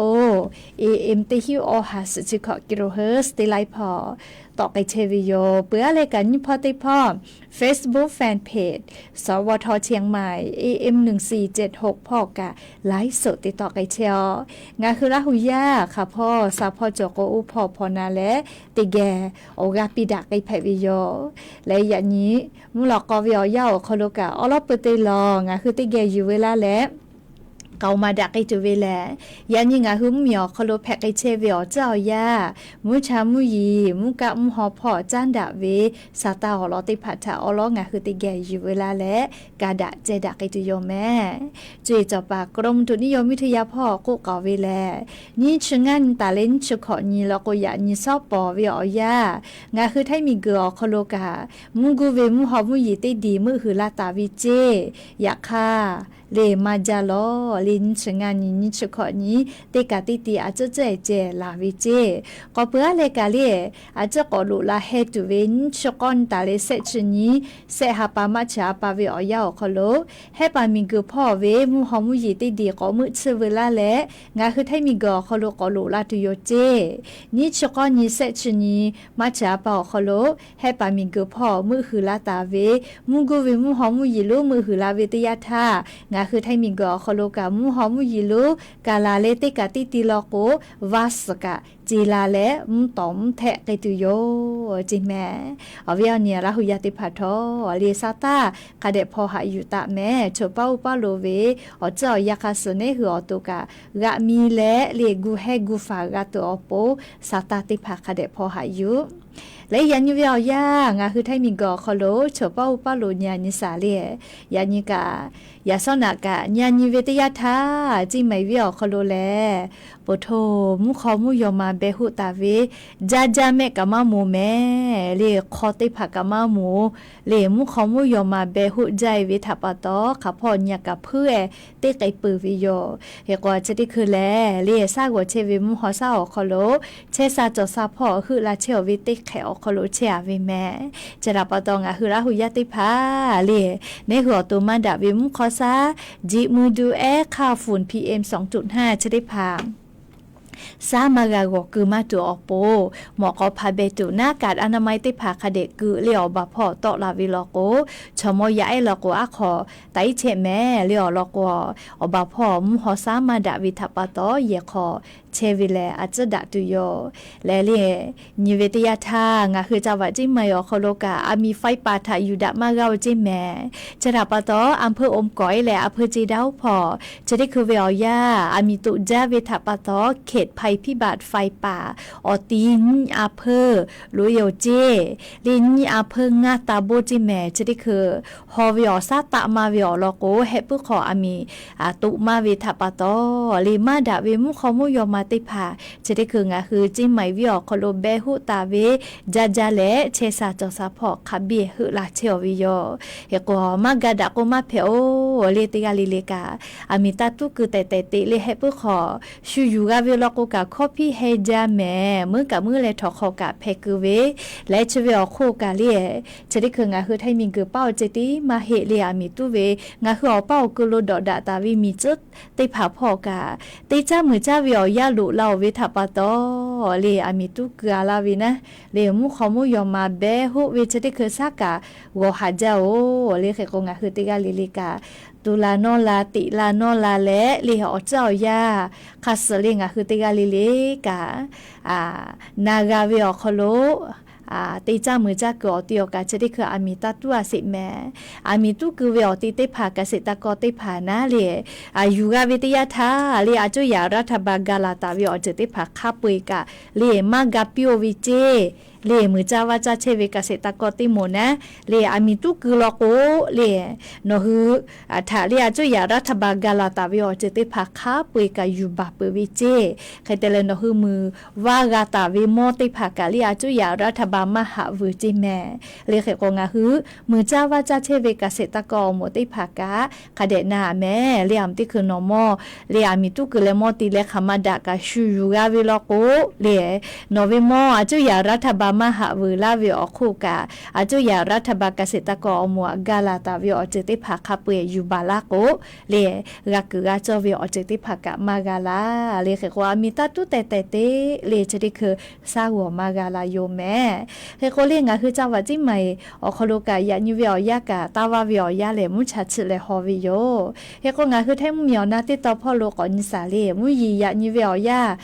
A M teˇ hinˉ awˬ ha suhˍ chi hkawꞈ kilohertz teˇ laiˉ hpawˇ tawˆ k'ai chehˇ ve yoˬ. Peuˬ aˉ leh kaꞈ nyiˇ hpawˇ teˇ hpawˇ Facebook fan page สวท เชียงใหม่ A M หนึ่งสี่เจ็ดหก hpawˇ kaꞈ ไลฟ์สด te tawˆ k'ai chehˇ-oˆ. Ngaˬ hui Laˇ hu yaˇ hk'a hpawˇ sha hpawˇ cawˬ k'o oˇ hpawˇ hpawˇ na leh teˇ geh awˬ g'aˇ piˇ daꞈ k'ai hpehꞈ ve yoˬ. Leh yaꞈ nyi mvuhˇ lawꞈ k'aw ve awˬ yanˇ awˬ hk'aw lo kaꞈ awˉ lawˉ peu te lawˬ ngaˬ hui teˇ geh yuˬ veu laˇ leh k'aoˍ maˍ daꞈ k'ai tuˬ ve lehˬ, yaꞈ nyi ngaˬ hui mvuhˇmiˬ awˬ hk'aw lo hpehꞈ k'ai chehˇ ve awˬ tcuhˉ awˬ yanˇ, mvuhˇ cha mvuhˇ yeˬ, mvuhˇ kaˆ mvuhˇ haw hpawˇ caˉ daꞈ ve Saˍtanˍ awˬ lawn teˇ hpaˍ htaꞈ awˉ lawˉ ngaˬ hui teˇ geh yuˬ veu laˇ leh, ka daꞈ ceh daꞈ k'ai tuˬ yoˬ mehˍ. Cuˇ yiˍ cawˬ paˍ กรมอุตุนิยมวิทยา hpawˇ k'oˆ k'aoˍ ve lehˬ, nyiˇ chi ngaˇ nyi taˍ leh nyiˇ chi hkawꞈ nyi law k'o, yaꞈ nyi shawˉ pawˍ ve awˬ yanˇ, ngaˬ hui htaiˇ miˬguiˬ awˬ hk'aw lo kaꞈ mvuhˇ guˇ ve mvuhˇ haw mvuhˇ yeˬ teˇ diˬ meuˆ huiˍ la taˍ ve ceˇ. Yaꞈ hk'aˇ, le maˇ jaˇ lawˬ le, nyiˇ chi ngaˇ nyi nyiˇ chi hkawꞈ nyi teˇ kaꞈ teˇ ti a cuhˉ cuhˉ e ceh laˬ ve ceˇ. K'awꞈ peuˬ aˉ leh kaꞈ le, a cuhˉ k'awꞈ loꞈ la heh tuˬ ve nyiˇ chi k'awˇ nyi taˍ leh shehˆ chi nyi, shehˆ ha pa maˇ chi ha pa ve awˬ yanˇ awˬ hk'aw lo, hehˉ paˍ miˬguiˬ hpawˇ ve mvuhˇ haw mvuhˇ yeˬ teˇ diˬ k'awꞈ meuˆ tsuhˇ veu laˇ leh, ngaˬ hui htaiˇ miˬguiˬ awˬ hk'aw lo k'awꞈ loꞈ la tuˬ yoˬ ceˇ. Nyiˇ chi k'awˇ nyi shehˆ chi nyi maˇ chi ha pa awˬ hk'aw lo, hehˉ paˍ miˬguiˬ hpawˇ meuˆ huiˍ la taˍ ve, mvuhˇ guˇ ve mvuhˇ haw mvuhˇ yeˬ lonˉ meuˆ huiˍ la ve teˇ yanˇ htaˇ, ngaˬ hui htaiˇ miˬguiˬ awˬ hk'aw lo kaꞈ mvuhˇ haw mvuhˇ yeˬ lonˉ kaˬ laˬ leh teˇ kaꞈ teˇ ti law k'o, vaˇ suhˍ kaꞈ ce la leh mvuhˇ tawˍ mvuhˇ htehˆ k'ai tuˬ yoˬ ceˇ mehˍ. Awˬ viˉ awˬ nyi Laˇ hu yaˇ teˇ hpaˍ htawˇ, le Saˍtanˍ hk'a dehꞈ hpaw haꞈ yuˬ taˍ mehˍ. Choˬ paˇ oˇ paˇ lo ve awˬ tcuhˉ awˬ yanˇ hk'a suhˍ neˇ hui awˬ to kaꞈ g'aꞈ mi leh le gu hehˇ gu faˍ g'a tuˬ awˬ pon, Saˍtanˍ teˇ hpaˍ hk'a dehꞈ hpaw haꞈ yuˬ. Leh yaꞈ nyi ve awˬ yanˇ ngaˬ hui htaiˇ miˬguiˬ awˬ hk'aw lo choˬ paˇ oˇ paˇ lo nyi a nyi shaˍ le, yaꞈ nyi kaꞈ, yaꞈ shawˉ naꞈ kaꞈ nyi a nyi ve teˇ yanˇ htaˇ, Ciˇ maiˍ venˇ awˬ hk'aw lo lehˬ, poˬ htoˬ mvuhˇ hk'aw mvuhˇ yaw ma beh hoˆ taˍ ve, jaˇ jaˇ mehˆ kaꞈ maˇ moˍ mehˍ le, hk'aw teˇ hpaˍ kaꞈ maˇ moˍ le, mvuhˇ hk'aw mvuhˇ yaw ma beh hoˆ jaˇ e ve htaꞈ pa taw, hk'aˬ hpawˇ nyi a kaꞈ hpuiˉ e teˇ k'ai peuˬ ve yoˬ. Hk'e k'o, chi teˇ hkui lehˬ le, shaˉ g'awˬ chehˇ ve mvuhˇ haw shaˉ awˬ hk'aw lo chehˇ sha cawˬ sha hpawˇ heuˆ la chehˇ-oˬ ve teˇ hk'ehꞈ awˬ hk'aw lo chehˇ a ve mehˍ. Chi htaꞈ pa taw ngaˬ hui Laˇ hu yaˇ teˇ hpaˍ le, neˇ hui awˬ to maˇ daꞈ ve mvuhˇ hk'aw shaˉ, jiꞈ mui du ehˉ hk'aˇ ฝุ่น P M สองจุดห้า chi teˇ hpaˍ shaˉ maˇ g'a g'awˬ keu maˇ tuˬ awˬ pon, mawꞈ k'aw hpa beh tuˬ naˉ kaꞈ a na ma e teˇ hpaˍ hk'a dehꞈ keu le awˬ baˬ hpawˇ tawˆ la ve law k'o, chaw mawˇ yaꞈ ehˉ law k'o aˉ hk'aw taiˉ chehˇ mehˍ le awˬ lawn k'o, awˬ baˬ hpawˇ mvuhˇ haw shaˉ maˇ daꞈ ve htaꞈ pa taw yehˬ hk'aw chehˇ ve lehˬ a tcuhˉ daꞈ tuˬ yoˬ. Leh le, nyi ve teˇ yanˇ htaˇ ngaˬ hui จังหวัดเชียงใหม่ awˬ hk'aw lo kaꞈ aˬ miˍ ไฟป่า htaꞈ yuˬ daꞈ maˇ g'a-oˬ ceˇ mehˍ. Chi htaꞈ pa taw อำเภอโอมก๋อย leh อำเภอเจดีย์ hpawˇ chi teˇ hkui ve awˬ yanˇ aˬ miˍ toꞈ jaˇ ve htaꞈ pa taw เขตภัยพิบัติไฟป่า awˬ ti nyiˇ อำเภอ loꞈ e-oˬ ceˇ. Le nyiˇ อำเภอ ngaˇ ta boˆ ceˇ mehˍ. Chi teˇ hkui haw ve awˬ shaˉ taˆ maˇ ve awˬ lawn k'o, heh puiˉ hk'aw aˬ miˍ toꞈ maˇ ve htaꞈ pa taw, le maˇ daꞈ ve mvuhˇ hk'aw mvuhˇ yaw ma teˇ hpaˍ chi teˇ hkui ngaˬ hui ceˇ maiˍ viˉ awˬ hk'aw lo behˇ hoˆ taˍ ve, jaˇ jaˇ leh chehˇ sha cawˬ sha hpawˇ hk'a biˇ heuˆ la chehˇ-aˬ ve yoˬ. Hk'e k'o, maˇ ga daꞈ k'o maˇ hpehꞈ-oˬ le, teˇ g'aˇ le le kaꞈ aˬ miˍ taˇ tuˉ keu tehˬ tehˬ te le heh puiˉ hk'aw, shu yuˬ g'a ve law k'o kaꞈ hkawˇ hpiˇ heh jaˇ mehˍ, meuˉ kaꞈ meuˉ leh htawnˍ hk'aw kaꞈ hpeh keu ve, leh chi ve awˬ hk'oˆ kaꞈ le, chi teˇ hkui ngaˬ hui Htaiˇ miˬguiˬ paˉ awˬ ceuˬ tiˉ maˇ heˆ le, aˬ miˍ tuˉ ve ngaˬ hui awˬ paˇ awˬ keu lo dawꞈ daꞈ taˍ ve miˬ tcuhˉ teˇ hpaˍ hpawˇ kaꞈ, teˇ caˇ meuˬ caˇ ve awˬ yanˇ loꞈ la-oˬ ve htaꞈ pa taw, le aˬ miˍ tuˉ keu-a laˇ ve naˉ, le mvuhˇ hk'aw mvuhˇ yaw ma behˇ hoˆ ve chi teˇ hkui shaˉ kaꞈ g'awˬ haˍ jaˇ-oˬ le. Hk'e k'o, ngaˬ hui teˇ g'aˇ le le kaꞈ, tuˬ la nawˇ la, teꞈ la nawˇ la leh le, awˬ tcuhˉ awˬ yanˇ hk'a suhˍ le ngaˬ hui teˇ g'aˇ le le kaꞈ, na g'a ve awˬ hk'aw lo teˇ caˇ meuˬ caˇ kuiˬ awˬ ti awˬ kaꞈ chi teˇ hkui aˬ miˍ taˇ tuˉ-a sheˍ mehˍ. Aˬ miˍ tuˉ keu ve awˬ ti teˇ hpaˍ kaꞈ sheˍ taˇ kawˇ teˇ hpaˍ naˉ le, yuˬ g'a ve teˇ yanˇ htaˇ le, aˬ cuˇ yaꞈ raˇ htaˇ ba ga laˬ taˍ ve awˬ ceuˬ teˇ hpaˍ hk'a peu-eˬ kaꞈ le, maˇ ga piˇ-oˬ ve ceˇ. Le meuˬ caˇ vaˇ caˇ chehˇ ve kaꞈ sheˍ taˇ kawˇ teˇ moˍ naˉ le, aˬ miˍ tuˉ keu law k'o le, nawˬ hui htaꞈ le aˬ cuˇ yaꞈ raˇ htaˇ ba ga laˬ taˍ ve awˬ ceuˬ teˇ hpaˍ hk'a peu-eˬ kaꞈ yuˬ baˬ peuˬ ve ceˇ. Hk'e te leh nawˬ hui meuˬ vaˇ g'a taˍ ve mawˇ teˇ hpaˍ kaꞈ le aˬ cuˇ yaꞈ raˇ htaˇ ba maˇ haꞈ vuiˬ ceˇ mehˍ. Le hk'e k'o, ngaˬ hui meuˬ caˇ vaˇ caˇ chehˇ ve kaꞈ sheˍ taˇ kawˇ awˬ moˍ teˇ hpaˍ kaꞈ hk'a dehꞈ na mehˍ. Le aˬ miˍ teˇ hkui nawˬ mawˇ le aˬ miˍ tuˉ keu leh mawˇ te leh hk'aˬ ma daꞈ kaꞈ shu yuˬ g'a ve law k'o le, nawˬ ve mawˇ aˬ cuˇ yaꞈ raˇ htaˇ ba maˇ haꞈ vuiˬ laˇ ve awˬ hk'oˆ kaꞈ, aˬ cuˇ yaꞈ raˇ htaˇ ba kaꞈ sheˍ taˇ kawˇ awˬ moˍ aꞈ ga laˬ taˍ ve awˬ ceuˬ teˇ hpaˍ hk'a peu-eˬ yuˬ baˬ laˇ k'o le, g'a kuiˬ g'a cawˇ ve awˬ ceuˬ teˇ hpaˍ kaꞈ maˇ g'a laˇ. Le hk'e k'o, aˬ miˍ taˇ tuˉ tehˬ tehˬ te le chi teˇ hkui shaˉ g'awˬ maˇ g'a la yoˬ mehˍ. Hk'e k'o le, ngaˬ hui caˇ vaꞈ ciˉ ma-eˬ awˬ hk'aw lo kaꞈ yaꞈ nyi ve awˬ yanˇ kaꞈ, taˇ vaˇ ve awˬ yanˇ lehˬ mvuhˇ cha chiˆ leh haw ve yoˬ. Hk'e k'o, ngaˬ hui Htaiˇ mvuhˇmiˬ awˬ na teˇ tawn hpawˇ lo k'awꞈ nyi shaˍ le, mvuhˇ yeˬ yaꞈ nyi ve awˬ yanˇ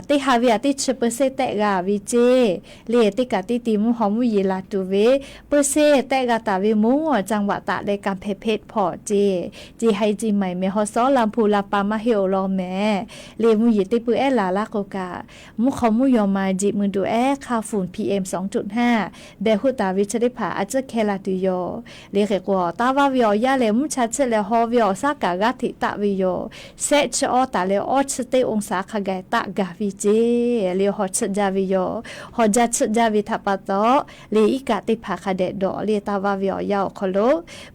teˇ ha ve aꞈ teˇ chi เปอร์เซ็นต์ tehˆ g'a ve ceˇ. Le teˇ kaꞈ teˇ ti mvuhˇ haw mvuhˇ yeˬ laˬ tuˬ ve เปอร์เซ็นต์ tehˆ g'a taˍ ve mawˇ จังหวัด taˍ leh กำแพงเพชร hpawˇ ceˇ. Ceˇ haiˬ ceˇ ma-eˬ mehˍ haw sawˉ ลำพูน ลำปาง maˇ heˆ-oˬ law mehˍ. Le mvuhˇ yeˬ teˇ peu ehˉ laˬ laˇ k'o kaꞈ, mvuhˇ hk'aw mvuhˇ yaw ma jeꞈ mui duˬ ehˉ hk'aˇ ฝุ่น PM สองจุดห้า behˬ hoˆ taˍ ve chi teˇ hpaˍ aˬ cuˇ hkeh la tuˬ yoˬ. Le hk'e k'o, taˇ vaˇ ve awˬ yanˇ lehˬ mvuhˇ cha chiˆ leh haw ve awˬ shaˉ kaꞈ g'aˇ hteꞈ taˆ ve yoˬ. Sehˆ chi awˇ taˍ leh awˇ chi teˇ องศา hk'a gaˬ taˆ gaˬ ve ceˇ. Le haw chiˆ jaˇ ve yoˬ. Haw jaˇ chiˆ jaˇ ve htaꞈ pa taw, le iˉ kaˆ teˇ hpaˍ hk'a dehꞈ dawˬ le taˇ vaˇ ve awˬ yanˇ awˬ hk'aw lo,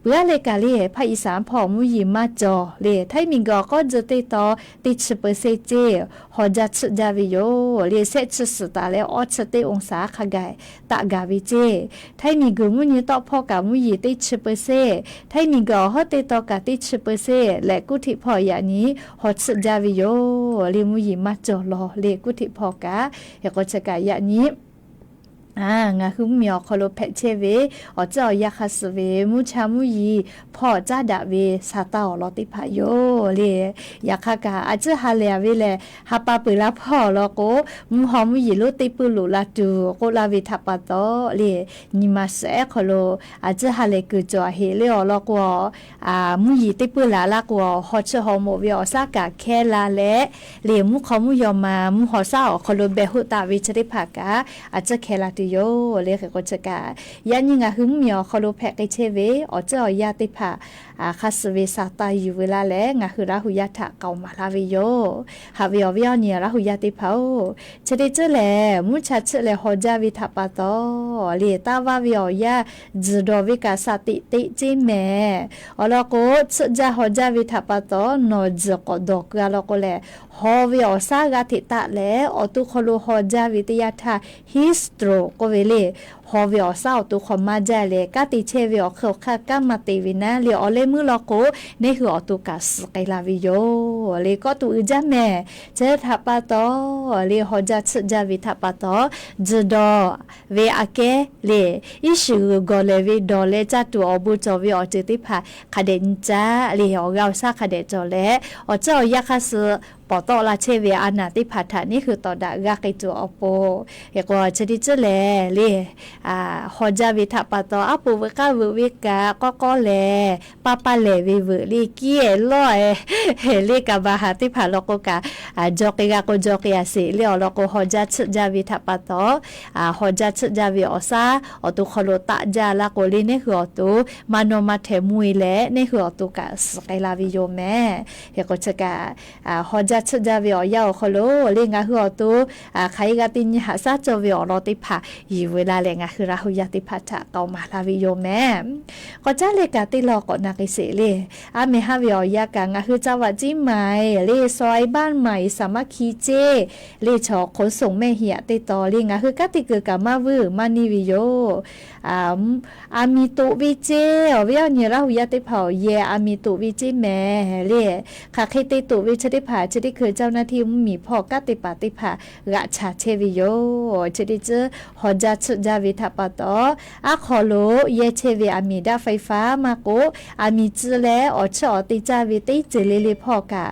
peuˬ-a le kaꞈ le ภาคอีสาน hpawˇ mvuhˇ yeˬ maˇ cawˬ le. Htaiˇ miˬguiˬ awˬ k'awˇ tcuh teˇ tawn teˇ chi เปอร์เซ็นต์ ceˇ haw jaˇ chiˆ jaˇ ve yoˬ. Le sehˆ chi suhˍ taˍ leh awˇ chi teˇ องศา hk'a gaˬ taˆ gaˬ ve ceˇ. Htaiˇ miˬguiˬ mvuhˇ nyi tawˆ hpawˇ kaꞈ mvuhˇ yeˬ teˇ chi เปอร์เซ็นต์, Htaiˇ miˬguiˬ awˬ hawˉ teˇ tawn kaꞈ teˇ chi เปอร์เซ็นต์ lehˬ กรุงเทพ hpawˇ yaꞈ nyi haw chiˆ jaˇ ve yoˬ. Le mvuhˇ yeˬ maˇ cawˬ law le กรุงเทพ hpawˇ kaꞈ. Hk'e k'o chi kaꞈ yaꞈ nyi ngaˬ hui mvuhˇmiˬ awˬ hk'aw lo hpehꞈ chehˇ ve awˬ tcuhˉ awˬ yanˇ hk'a suhˍ ve mvuhˇ cha mvuhˇ yeˬ hpawˇ caˉ daꞈ ve sa taˇ awˬ lawn teˇ hpaˍ yoˬ le. Yaꞈ hk'aˇ kaꞈ, aˬ cuˇ ha lehˬ ve lehˬ, ha pa peuˬ la hpawˇ awˬ lawn k'o, mvuhˇ haw mvuhˇ yeˬ lonˉ teˇ puiˇ loꞈ la tuˬ k'oˆ laˇ ve htaꞈ pa taw le, nyi ma suhˍ ehˉ hk'aw lo aˬ cuˇ ha lehˬ kuiˬ cawˬ a heꞈ le awˬ lawn k'o, mvuhˇ yeˬ teˇ puiˇ laˬ laˇ k'o, haw chiˆ haw moꞈ ve awˬ shaˉ kaꞈ hkehˇ la leh, le mvuhˇ hk'aw mvuhˇ yaw ma mvuhˇ haw shaˉ awˬ hk'aw lo behˬ hoˆ taˍ ve chi teˇ hpaˍ kaꞈ aˬ cuˇ hkeh la tuˬ yoˬ le. Hk'e k'o chi kaꞈ, yaꞈ nyi ngaˬ hui mvuhˇmiˬ awˬ hk'aw lo hpehꞈ k'ai chehˇ ve awˬ tcuhˉ awˬ yanˇ teˇ hpaˍ hk'a suhˍ ve sa taˇ yuˬ veu laˇ leh, ngaˬ hui Laˇ hu yaˇ htaꞈ k'aoˍ maˍ laˇ ve yoˬ. Haꞈ ve awˬ viˉ awˬ nyi Laˇ hu yaˇ teˇ hpaˍ-oˬ, chi teˇ ceuˬ lehˬ mvuhˇ cha chiˆ leh haw jaˇ ve htaꞈ pa taw le, taˇ vaˇ ve awˬ yanˇ tzuhˬ dawˬ ve kaꞈ shaˍ teꞈ teꞈ ceˇ mehˍ. Awˬ lawn k'o, chiˆ jaˇ haw jaˇ ve htaꞈ pa taw nawˬ tzuhˬ k'awꞈ dawˬ keu-a law k'o lehˬ, haw ve awˬ shaˉ g'aˇ hteꞈ taˆ leh, awˬ to hk'aw lo haw jaˇ ve teˇ yanˇ htaˇ heat stroke k'oˆ ve le, haw ve awˬ shaˉ awˬ to hk'aw maˇ jaˇ leh, kanˉ te chehˇ ve awˬ hk'e awˬ hk'aˇ kanˉ maˇ te ve naˉ le, awˬ leh meuˇ law k'o, neˇ hui awˬ to kaꞈ suhˍ k'ai la ve yoˬ le. Kawˆ tuꞈ uiˍ jaˇ mehˍ. Chi htaꞈ pa taw le, haw jaˇ chiˆ jaˇ ve htaꞈ pa taw, tzuhˬ dawˬ ve aꞈ kehˉ le, iˉ shiˍ g'uiˬ gawˬ lehˬ ve dawˬ leh caˇ tuˬ awˬ bon cawˬ ve awˬ ceuˬ teˇ hpaˍ hk'a dehꞈ nyi caˇ le, awˬ g'aˇ awˬ shaˉ hk'a dehꞈ cawˬ leh, awˬ tcuhˉ awˬ yanˇ hk'a suhˍ pawˍ tawˆ la chehˇ ve a naˍ teˇ hpaˍ htaꞈ neˇ hui tawˍ daꞈ g'a k'ai tuˬ awˬ pon, hk'e k'o chi teˇ ceuˬ lehˬ le, haw jaˇ ve htaꞈ pa taw, aˉ poꞈ veuꞈ k'aˇ veuꞈ ve kaꞈ k'awꞈ k'awꞈ lehˬ, paˇ paˇ lehˬ ve veuꞈ le kiˇ-ehˍ lawˇ-ehˍ le kaꞈ ba haˍ teˇ hpaˍ law k'o kaꞈ, jaw k'ai g'a k'o jaw k'ai-a sheˍ le. Awˬ lawn k'o, haw jaˇ tsuhˆ jaˇ ve htaꞈ pa taw, haw jaˇ tsuhˆ jaˇ ve awˬ shaˉ awˬ to hk'aw lo taˆ jaˇ laˇ k'o le, neˇ hui awˬ to maˇ nawˇ maˇ htehꞈ mvuhˇ-e leh, neˇ hui awˬ to kaꞈ suhˍ k'ai la ve yoˬ mehˍ. Hk'e k'o chi kaꞈ, haw jaˇ tsuhˆ jaˇ ve awˬ yanˇ awˬ hk'aw lo le, ngaˬ hui awˬ to hk'aˬ hk'e g'a te nyi haꞈ shaˉ cawˇ ve awˬ lawn teˇ hpaˍ yuˬ ve laˇ leh, ngaˬ hui Laˇ huˍ yaˇ teˇ hpaˍ htaꞈ k'aoˍ maˍ laˇ ve yoˬ mehˍ. K'awꞈ caˉ leh kaꞈ teˇ lawn k'awꞈ na k'ai sheˍ le. A mehˍ haˉ ve awˬ yanˇ kaꞈ ngaˬ hui จังหวัดเชียงใหม่ le, ซอยบ้านใหม่สามัคคี ceˇ le, chaw ขนส่งแม่เหียะ teˇ tawn le, ngaˬ hui kanˉ te kuiˬ kaꞈ maˇ vuiˇ maˇ neˇ ve yoˬ. A miˍ toꞈ ve ceˇ, awˬ viˉ awˬ nyi Laˇ huˍ yaˇ teˇ hpaˍ awˬ yehˬ a miˍ toꞈ ve ceˇ mehˍ le. Hk'aˬ hk'e te toꞈ ve chi teˇ hpaˍ chi teˇ hkui เจ้าหน้าที่ mvuhˇmiˬ hpawˇ kanˉ te paˍ teˇ hpaˍ g'aꞈ chaˍ chehˇ ve yoˬ. Chi teˇ ceuˬ haw jaˇ tsuhˆ jaˇ ve htaꞈ pa taw, aˉ hk'aw lo yehˇ chehˇ ve a miˍ ดับไฟฟ้า maˇ k'oˆ, a miˍ tcuh leh awˬ chiˇ awˬ te caˇ ve teˇ ceuˬ le le hpawˇ kaꞈ,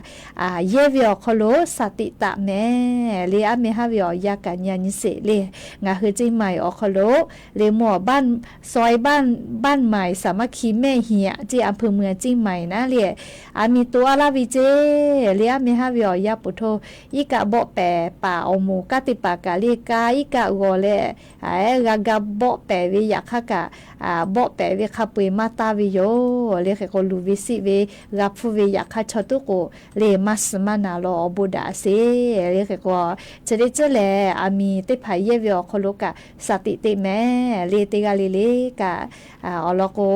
yehˇ ve awˬ hk'aw lo สติ taˍ mehˍ le. A mehˍ haˉ ve awˬ yanˇ kaꞈ nyi a nyi sheˍ le. Ngaˬ hui เชียงใหม่ awˬ hk'aw lo le, mvuhˇ awˬ ซอยบ้านใหม่สามัคคี แม่เหียะ ceˇ, อำเภอเมืองเชียงใหม่ naˉ le, a miˍ toꞈ a laˇ ve ceˇ le. A mehˍ haˉ ve awˬ yanˇ poˬ hto iˉ kaˆ bawˆ pehˍ paˍ awˬ moˍ kanˉ te paˍ kaꞈ le, ka iˉ kaˆ g'awˬ leh g'a ga bawˆ pehˍ ve yaꞈ hk'aˇ kaꞈ, bawˆ pehˍ ve hk'a peu-eˬ maˇ taˇ ve yoˬ le. Hk'e k'o, luˬ ve siˆ ve g'a hpuˇ ve yaꞈ hk'aˇ chaw tuˉ k'o le, maˇ suh maˇ naˍ law awˬ bon daꞈ sheˍ le. Hk'e k'o, chi teˇ ceuˬ lehˬ, a miˍ teˇ hpaˍ yehˇ ve awˬ hk'aw lo kaꞈ สติ te mehˍ le. Teˇ g'aˇ le le kaꞈ, awˬ lawn k'o,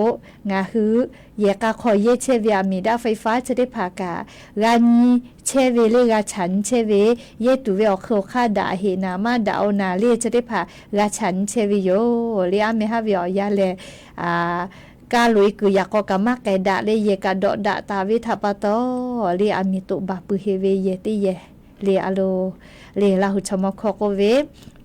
ngaˬ hui yehˬ k'a hk'aw yehˇ chehˇ ve a miˍ ดับไฟฟ้า chi teˇ hpaˍ kaꞈ, g'a nyi chehˇ ve le, g'a chaꞈ nyi chehˇ ve, yehˇ tuˬ ve awˬ hk'eun awˬ hk'aˇ daꞈ heꞈ naˍ maˇ daꞈ-o naˍ le, chi teˇ hpaˍ g'a chaꞈ nyi chehˇ ve yoˬ le. A mehˍ haˉ ve awˬ yanˇ lehˬ, ka loꞈ-e kuiˬ yaꞈ k'aw kaꞈ maˇ k'ehˬ daꞈ le, yehˬ kaꞈ dawꞈ daꞈ taˍ ve htaꞈ pa taw le, a miˍ toꞈ baˬ pui heˆ ve yehˬ teˇ yehˬ le. A lo le, Laˇ huˍ chaw mawˇ hkawˇ k'oˆ ve,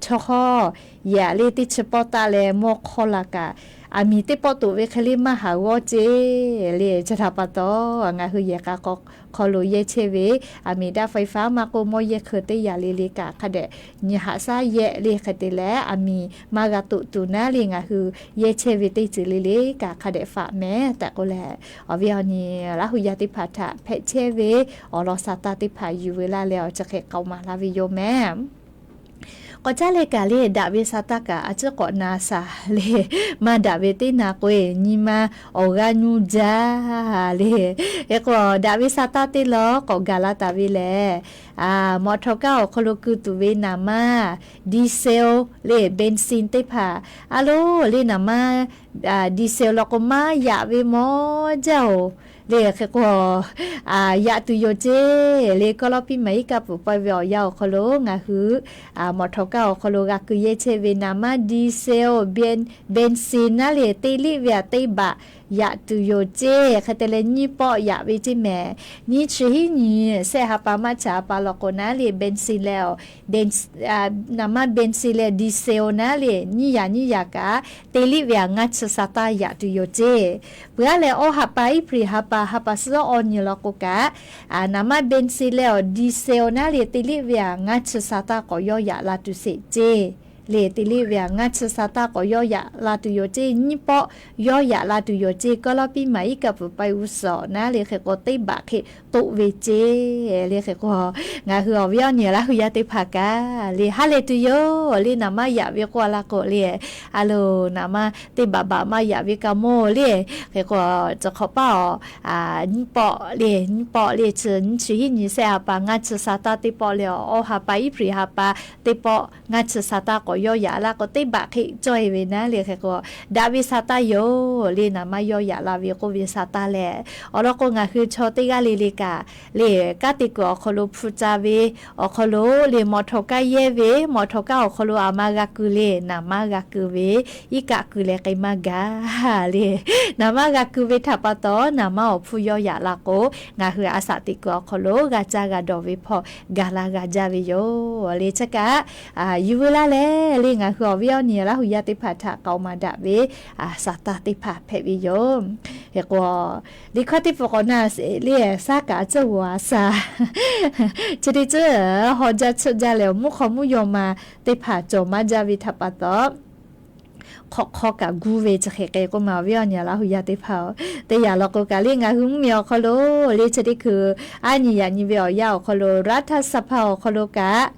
chaw hk'aw yehˬ le teˇ chi pawˆ taˆ leh mawˇ hk'awˇ la kaꞈ, a miˍ teˇ pawˆ toꞈ ve hk'e le maˇ haˍ g'awˇ ceˇ le. Chi htaꞈ pa taw, ngaˬ hui yehˬ k'a hk'aw lo yehˇ chehˇ ve a miˍ ดับไฟฟ้า maˇ k'oˆ, mawˇ yehˇ hk'eun teˇ yaꞈ le le kaꞈ hk'a dehꞈ nyi haꞈ shaˉ yehˆ le. Hk'e te leh, a miˍ maˇ g'a toꞈ tuˬ naˉ le, ngaˬ hui yehˇ chehˇ ve teˇ ceuˬ le le kaꞈ hk'a dehꞈ faꞈ mehˍ tehꞈ k'oˆ leh, awˬ viˉ awˬ nyi Laˇ huˍ yaˇ teˇ hpaˍ htaꞈ hpehꞈ chehˇ ve awˬ lawn sa taˇ teˇ hpaˍ yuˬ ve laˇ leh, awˬ chi hk'e k'aoˍ maˍ laˇ ve yoˬ mehˍ. K'awꞈ caˉ leh kaꞈ le, daꞈ ve sa taˇ kaꞈ a ciˉ k'awꞈ na shaˍ le. Maˇ daꞈ ve teˇ na k'o-e, nyi ma awˬ g'aˇ nyuˇ jaˇ le. Hk'e k'o, daꞈ ve sa taˇ teˇ lawn k'awꞈ gaˬ la taˍ ve lehˬ, mawꞈ htawꞈ kaˇ awˬ hk'aw lo keu tuˬ ve naˍ manˇ diesel le, benzene teˇ hpaˍ a lo le, naˍ manˇ diesel law k'o maˇ yaꞈ ve mawˇ jaˇ-oˬ le. Hk'e k'o, yaꞈ tuˬ yoˬ ceˇ le. Kawˇ lawˇ piˇ maˍ iˉ kaˆ pfuhˍ pawehˇ ve awˬ yanˇ awˬ hk'aw lo ngaˬ hui mawꞈ htawꞈ kaˇ awˬ hk'aw lo g'a keu yehˇ chehˇ ve naˍ manˇ diesel, benzene naˉ le, te liˆ ve aꞈ teˇ baꞈ yaꞈ tuˬ yoˬ ceˇ. Hk'e te leh nyiˇ pawˆ yaꞈ ve ceˇ mehˍ. Nyiˇ chi hiˉ nyi sehˆ ha pa maˇ chaꞈ ha pa law k'o naˉ le, benzene leh, naˍ manˇ benzene leh diesel naˉ le, nyiˇ yaꞈ nyiˇ yaꞈ kaꞈ te liˆ ve aꞈ ngaˇ chi sa taˇ yaꞈ tuˬ yoˬ ceˇ. Peuˬ-aˉ leh, awˇ ha pa iˉ hpaˍ ha pa, ha pa suhˉ awˇ nyi law k'o kaꞈ, naˍ manˇ benzene leh awˬ diesel naˉ le te liˆ ve aꞈ ngaˇ chi sa taˇ k'awꞈ yawˇ yaꞈ la tuˬ sheˍ ceˇ le. Te liˆ ve aꞈ ngaˇ chi sa taˇ k'awꞈ yawˇ yaꞈ la tuˬ yoˬ ceˇ. Nyiˇ pawˆ yawˇ yaꞈ la tuˬ yoˬ ceˇ. Kawˇ lawˇ piˇ maˍ iˉ kaˆ pfuhˍ pawehˇ g'uˇ suhˍ naˉ le, hk'e k'o teˇ baꞈ hk'e toˆ ve ceˇ le. Hk'e k'o, ngaˬ hui awˬ viˉ awˬ nyi Laˇ huˍ yaˇ teˇ hpaˍ kaꞈ le, ha lehˬ tuˬ yoˬ le. Naˍ manˇ yaꞈ ve k'oˆ a laˇ k'o le, a lo, naˍ manˇ teˇ baꞈ baꞈ maˇ yaꞈ ve kaꞈ mawˇ le. Hk'e k'o, chi hk'awꞈ paˇ-oˬ, nyiˇ pawˆ le, nyiˇ pawˆ le, chi nyiˇ chi hiˉ nyi sehˆ ha pa ngaˇ chi sa taˇ teˇ pawˆ leh, awˇ ha pa iˉ hpaˍ ha pa teˇ pawˆ ngaˇ chi sa taˇ k'awꞈ yawˇ yaꞈ laˇ k'o, teˇ baꞈ hk'e cawˇ-e ve naˉ le. Hk'e k'o, daꞈ ve sa taˇ yoˬ le. Naˍ manˇ yawˇ yaꞈ la ve k'oˆ ve sa taˇ lehˬ, awˬ lawn k'o, ngaˬ hui chaw teˇ g'aˇ le le kaꞈ le, kanˉ te kuiˬ awˬ hk'aw lo hpu ca ve awˬ hk'aw lo le, mawꞈ htawꞈ kaˇ yehˇ ve, mawꞈ htawꞈ kaˇ awˬ hk'aw lo aˬ ma g'a keu le, naˍ manˇ g'a keu ve, iˉ kaˆ keu leh k'ai maˇ gaˬ le. Naˍ manˇ g'a keu ve htaꞈ pa taw, naˍ manˇ awˬ hpfuhˇ yawˇ yaꞈ la k'o, ngaˬ hui a shaꞈ teꞈ kuiˬ awˬ hk'aw lo g'a caˇ g'a dawˬ ve hpawˇ gaˬ la g'a jaˇ ve yoˬ le. Chi kaꞈ yuˬ veu laˇ leh le, ngaˬ hui awˬ viˉ awˬ nyi Laˇ huˍ yaˇ teˇ hpaˍ htaꞈ k'aoˍ maˍ daꞈ ve sa taˇ teˇ hpaˍ hpehꞈ ve yoˬ. Hk'e k'o, liꞈ hkawˇ teˇ pfuhˍ k'awꞈ na sheˍ le, shaˉ kaꞈ a ciˉ g'aw a sha, chi teˇ ceuˬ haw jaˇ tsuhˆ jaˇ leh, awˬ mvuhˇ hk'aw mvuhˇ yaw ma teˇ hpaˍ cawˬ maˇ jaˇ ve htaꞈ pa taw, hk'awꞈ hk'aw kaꞈ gu ve chi hk'e k'o maˬ, awˬ viˉ awˬ nyi Laˇ hu yaˇ teˇ hpaˍ-oˬ, teˇ yanˇ law k'o kaꞈ le ngaˬ hui mvuhˇmiˬ awˬ hk'aw lo le chi teˇ hkui aˉ nyi yaꞈ nyi ve awˬ yanˇ awˬ hk'aw lo รัฐสภา awˬ hk'aw lo kaꞈ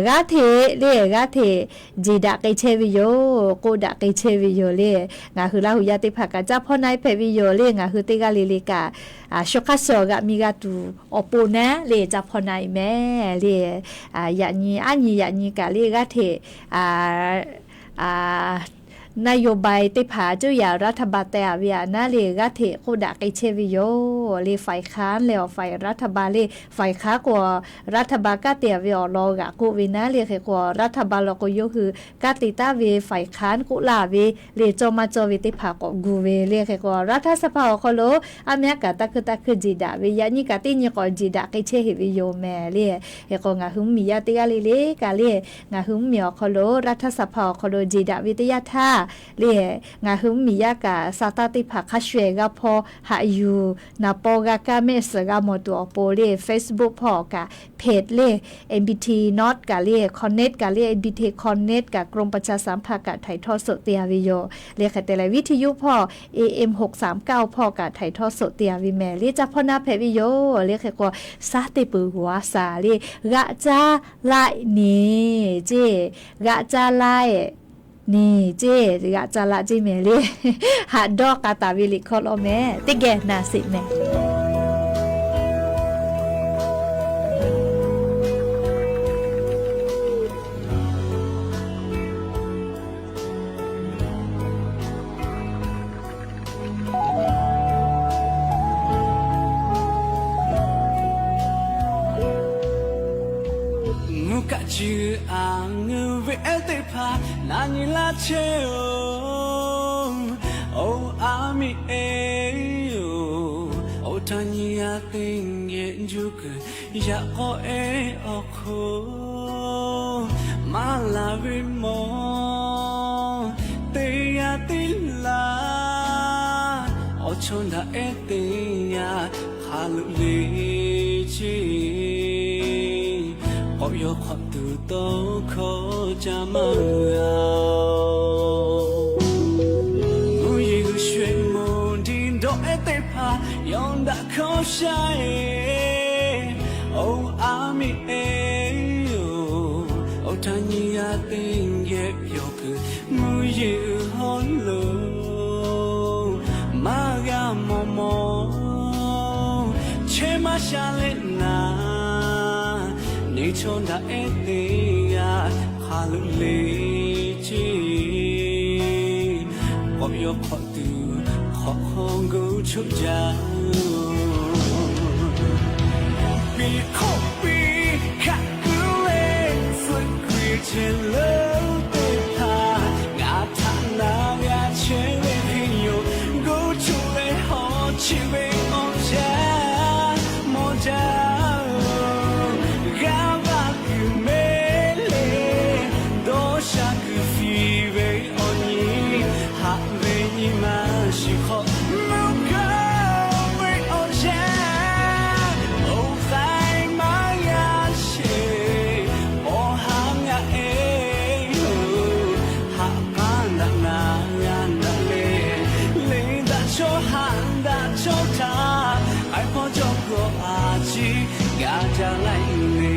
g'aˇ hteꞈ le g'aˇ hteꞈ jeˬ daꞈ k'ai chehˇ ve yoˬ, k'oˆ daꞈ k'ai chehˇ ve yoˬ le. Ngaˬ hui Laˇ hu yaˇ teˇ hpaˍ kaꞈ caˇ hpawˇ na e hpehꞈ ve yoˬ le. Ngaˬ hui teˇ g'aˇ le le kaꞈ shu hk'aˇ suh g'aꞈ mi g'a tuˬ awˬ pon naˉ le caˇ hpawˇ na e mehˍ le. Yaꞈ nyi aˉ nyi yaꞈ nyi kaꞈ le g'aˇ hteꞈ naˇ yoˬ bai teˇ hpaˍ cuˇ yaꞈ รัฐบาล teh a ve aꞈ naˉ le g'aˇ hteꞈ k'oˆ daꞈ k'ai chehˇ ve yoˬ le. ฝ่ายค้าน leh awˬ ฝ่ายรัฐบาล le ฝ่ายค้าน k'o รัฐบาล kanˉ te a ve awˬ lawn g'aꞈ k'oˆ ve naˉ le. Hk'e k'o รัฐบาล law k'o yawˇ hui kanˉ te taˉ ve ฝ่ายค้าน k'oˆ laˇ ve le cawˇ maˇ cawˇ ve teˇ hpaˍ k'awꞈ gu ve le. Hk'e k'o รัฐสภา awˬ hk'aw lo aˉ mehˉ kaꞈ taˇ hkuiˇ taˇ hkuiˇ jeˬ daꞈ ve, yaꞈ nyi kaꞈ teˇ nyi k'awꞈ jeˬ daꞈ k'ai chehˇ heꞈ ve yoˬ mehˍ le. Hk'e k'o ngaˬ hui mvuhˇmiˬ yaˇ teˇ g'aˇ le le kaꞈ le ngaˬ hui mvuhˇmiˬ awˬ hk'aw lo รัฐสภา awˬ hk'aw lo jeˬ daꞈ ve teˇ yanˇ htaˇ le ngaˬ hui mvuhˇmiˬ yaˇ kaꞈ sa taˇ teˇ hpaˍ hk'a shuˍ g'a hpaw haꞈ yuˬ naˍ paw g'a kaˇ mehˆ suhˍ g'a mawˬ tuˬ awˬ pon le Facebook hpawˇ kaꞈ เพจ le เอ็มบีที North kaꞈ le คอนเน็กต์ kaꞈ le เอ็มบีที คอนเน็กต์ kaꞈ กรมประชาสัมพันธ์ kaꞈ ถ่ายทอดสด te a ve yoˬ le. Hk'e te leh วิทยุ hpawˇ เอเอ็ม หกสามเก้า hpawˇ kaꞈ ถ่ายทอดสด te a ve mehˍ le caˇ hpawˇ na hpehꞈ ve yoˬ le. Hk'e k'o saˉ teˇ peuˬ g'aw a saˍ le g'aꞈ caˇ laˇ e ni ceˇ, g'aꞈ caˇ laˇ e ni ceˇ, g'aꞈ caˇ laˇ ceˇ mehˍ le. Haꞈ dawˇ k'a taˍ ve liꞈ hkawˇ law mehˍ teˇ geh na sheˍ mehˍ. Mvuhˇ kaˆ ciˇ aꞈ ngeuˬ ve ehˉ teˇ hpaˍ na nyi laˇ chehˇ-oˬ, oˇ aˉ miˇ ehˉ-oˬ, oˇ htaˇ nyi g'a teˇ geh juˇ kuiˬ yaꞈ k'aw ehˉ awˬ hk'oˆ maˇ la ve mawˬ teˇ g'aˇ teˇ laˇ, awˬ chawˇ daꞈ ehˉ teˇ g'aˇ hk'a loꞈ le ceˇ, k'awꞈ yaw hk'awꞈ tuˬ tawˇ hkawˇ ca maˇ g'a-oˬ. Mvuhˇ yeˬ g'uiˬ sho-eˬ moˍ diˇ dawˇ ehˉ teˇ hpaˍ yawˇ daꞈ hkawˇ shaˉ-eˬ, oˇ aˉ miˇ ehˉ-oˬ, oˇ htaˇ nyi g'a teˇ geh yawˬ kuiˬ mvuhˇ yeˬ g'uiˬ hawˉ lo maˇ g'a mawˬ mawˬ chehˇ maˇ sha leh naˍ, neˇ chawˇ daꞈ ehˉ teˇ g'aˇ hk'a loꞈ le ceˇ, k'awꞈ yaw hk'awꞈ tuˬ hk'awꞈ hk'aw gu choˆ jaˇ-oˬ. Piˇ hk'oˆ piˇ hkaˆ kuiˬ leh suhˆ kuiˬ chehˇ leuˉ teˇ hpaˍ, ngaˬ htaꞈ na g'a chehˇ ve hk'e yoˬ. Gu choˆ leh hawˉ chiˇ ve awˬ yanˇ mawˬ jaˇ-oˬ. G'aˇ va kuiˬ mehˉ leh dawˇ sha kuiˬ fiˍ ve awˬ nyi, haꞈ ve nyi ma shiˍ hk'aw mvuhˇ hkawˇ ve awˬ yanˇ, oˇ k'ai maˇ g'a sheˍ, awˬ ha ngaˬ ehˉ-oˬ, haꞈ k'aˉ daꞈ na g'a daꞈ leh, le daꞈ chaw haꞈ daꞈ chaw htaꞈ k'ai hpawˇ cawˇ kawꞈ a ciˉ g'a jaˇ laiˉ le.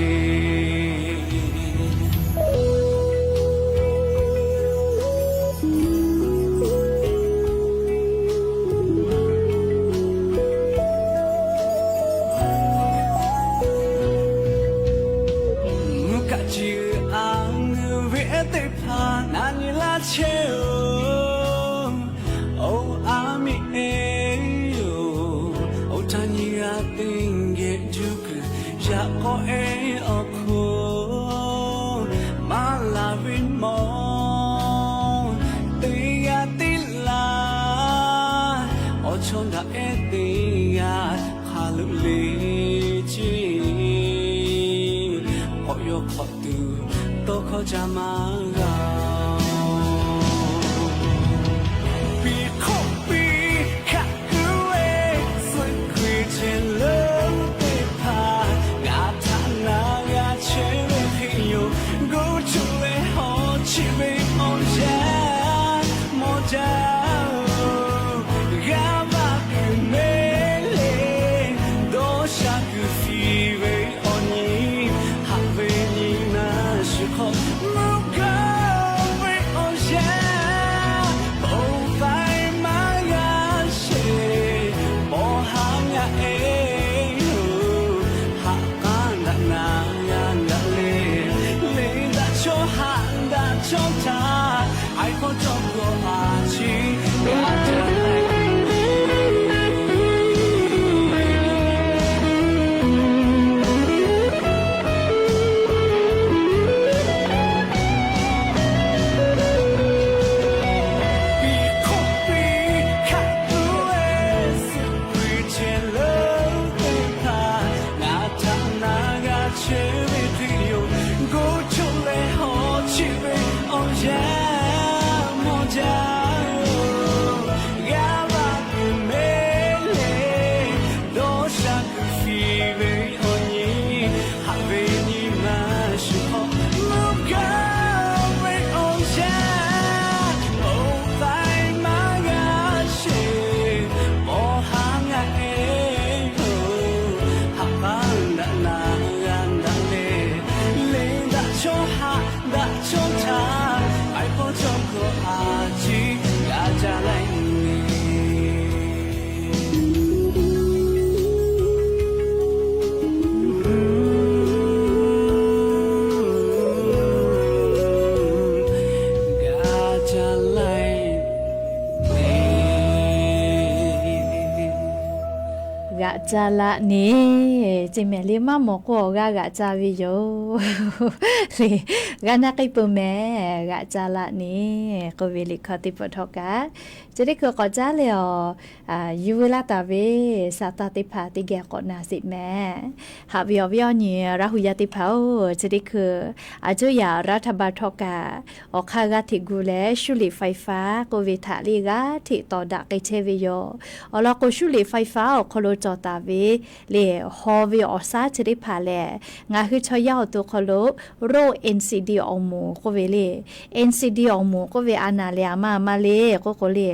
Mvuhˇ kaˆ ciˇ aꞈ ngeuˬ ve ehˉ teˇ hpaˍ na nyi laˇ chehˇ-oˬ, oˇ aˉ miˇ ehˉ-oˬ, oˇ htaˇ nyi g'a teˇ geh juˇ kuiˬ yaꞈ k'aw ehˉ awˬ hk'oˆ maˇ la ve mawˬ teˇ g'aˇ teˇ laˇ, awˬ chawˇ daꞈ ehˉ teˇ g'aˇ hk'a loꞈ le ceˇ, k'awꞈ yaw hk'awꞈ tuˬ tawˇ hkawˇ ca maˇ g'a-oˬ. Piˇ hk'oˆ piˇ hkaˆ kuiˬ leh suhˆ kuiˬ chehˇ leuˉ teˇ hpaˍ, ngaˬ htaꞈ na g'a chehˇ ve hk'e yoˬ. Gu choˆ leh hawˉ chiˇ ve awˬ Cawˇ htaˇ, aiˉ hkawˇ cawˇ hkawˇ a ciˉ g'a caˇ laiˉ piˇ hkawˇ piˇ hkaˆ tuˬ e suhˍ hkui chehˇ leuˉ teˇ hpaˍ, ngaˬ htaꞈ na g'a chehˇ ve teˇ yoˬ. Goˇ choˆ leh hawˉ cheˆ ve awˬ yanˇ mawˇ jaˇ-oˬ, g'a vaꞈ kuiˬ mehˉ le, dawˇ sha kuiˬ fiˍ ve awˬ nyi, haꞈ ve nyi ma shuˍ hk'aw lo gaˇ ve awˬ yanˇ, oˇ k'ai maˇ g'a sheˍ, mawˬ haˉ ngaˬ e yoˬ. Haꞈ k'aˉ daꞈ na g'a daꞈ le, le daꞈ chawˇ haꞈ daꞈ chawˇ htaˇ, aiˉ hkawˇ cawˇ hkawˇ a ciˉ g'a caˇ laiˉ nyi g'a caˇ laiˉ g'aꞈ caˇ laˆ ne. Ceˇ mehˍ le, maˇ mawˬ k'o awˬ g'aˇ g'aꞈ caˇ ve yoˬ le. G'a naˆ k'ai peuˬ mehˍ, g'aꞈ caˇ laˆ ne k'oˆ ve liꞈ hkawˇ teˇ pawˆ htawˇ kaꞈ, chi teˇ hkui k'awꞈ caˉ leh awˬ yuˬ veu laˇ taˍ ve saˍtanˍ teˇ hpaˍ teˇ geh k'awꞈ na sheˍ mehˍ. Haꞈ ve awˬ viˉ awˬ nyi Laˇ huˍ yaˇ teˇ hpaˍ-oˬ, chi teˇ hkui a cuˇ yaꞈ รัฐบาล htawˇ kaꞈ awˬ hk'aˇ g'aˇ hteꞈ gu leh แม่เหล็กไฟฟ้า k'oˆ ve htaꞈ le g'aˇ hteꞈ tawˍ daꞈ k'ai chehˇ ve yoˬ. Awˬ lawn k'o แม่เหล็กไฟฟ้า awˬ hk'aw lo cawˬ taˍ ve le haw ve awˬ shaˉ chi teˇ hpaˍ lehˬ, ngaˬ hui chaw yaˇ awˬ to hk'aw lo โรค เอ็นซีดี awˬ moˍ k'oˆ ve le, เอ็นซีดี awˬ moˍ k'oˆ ve a naˍ lehˬ, a ma a ma le k'oˆ k'o le,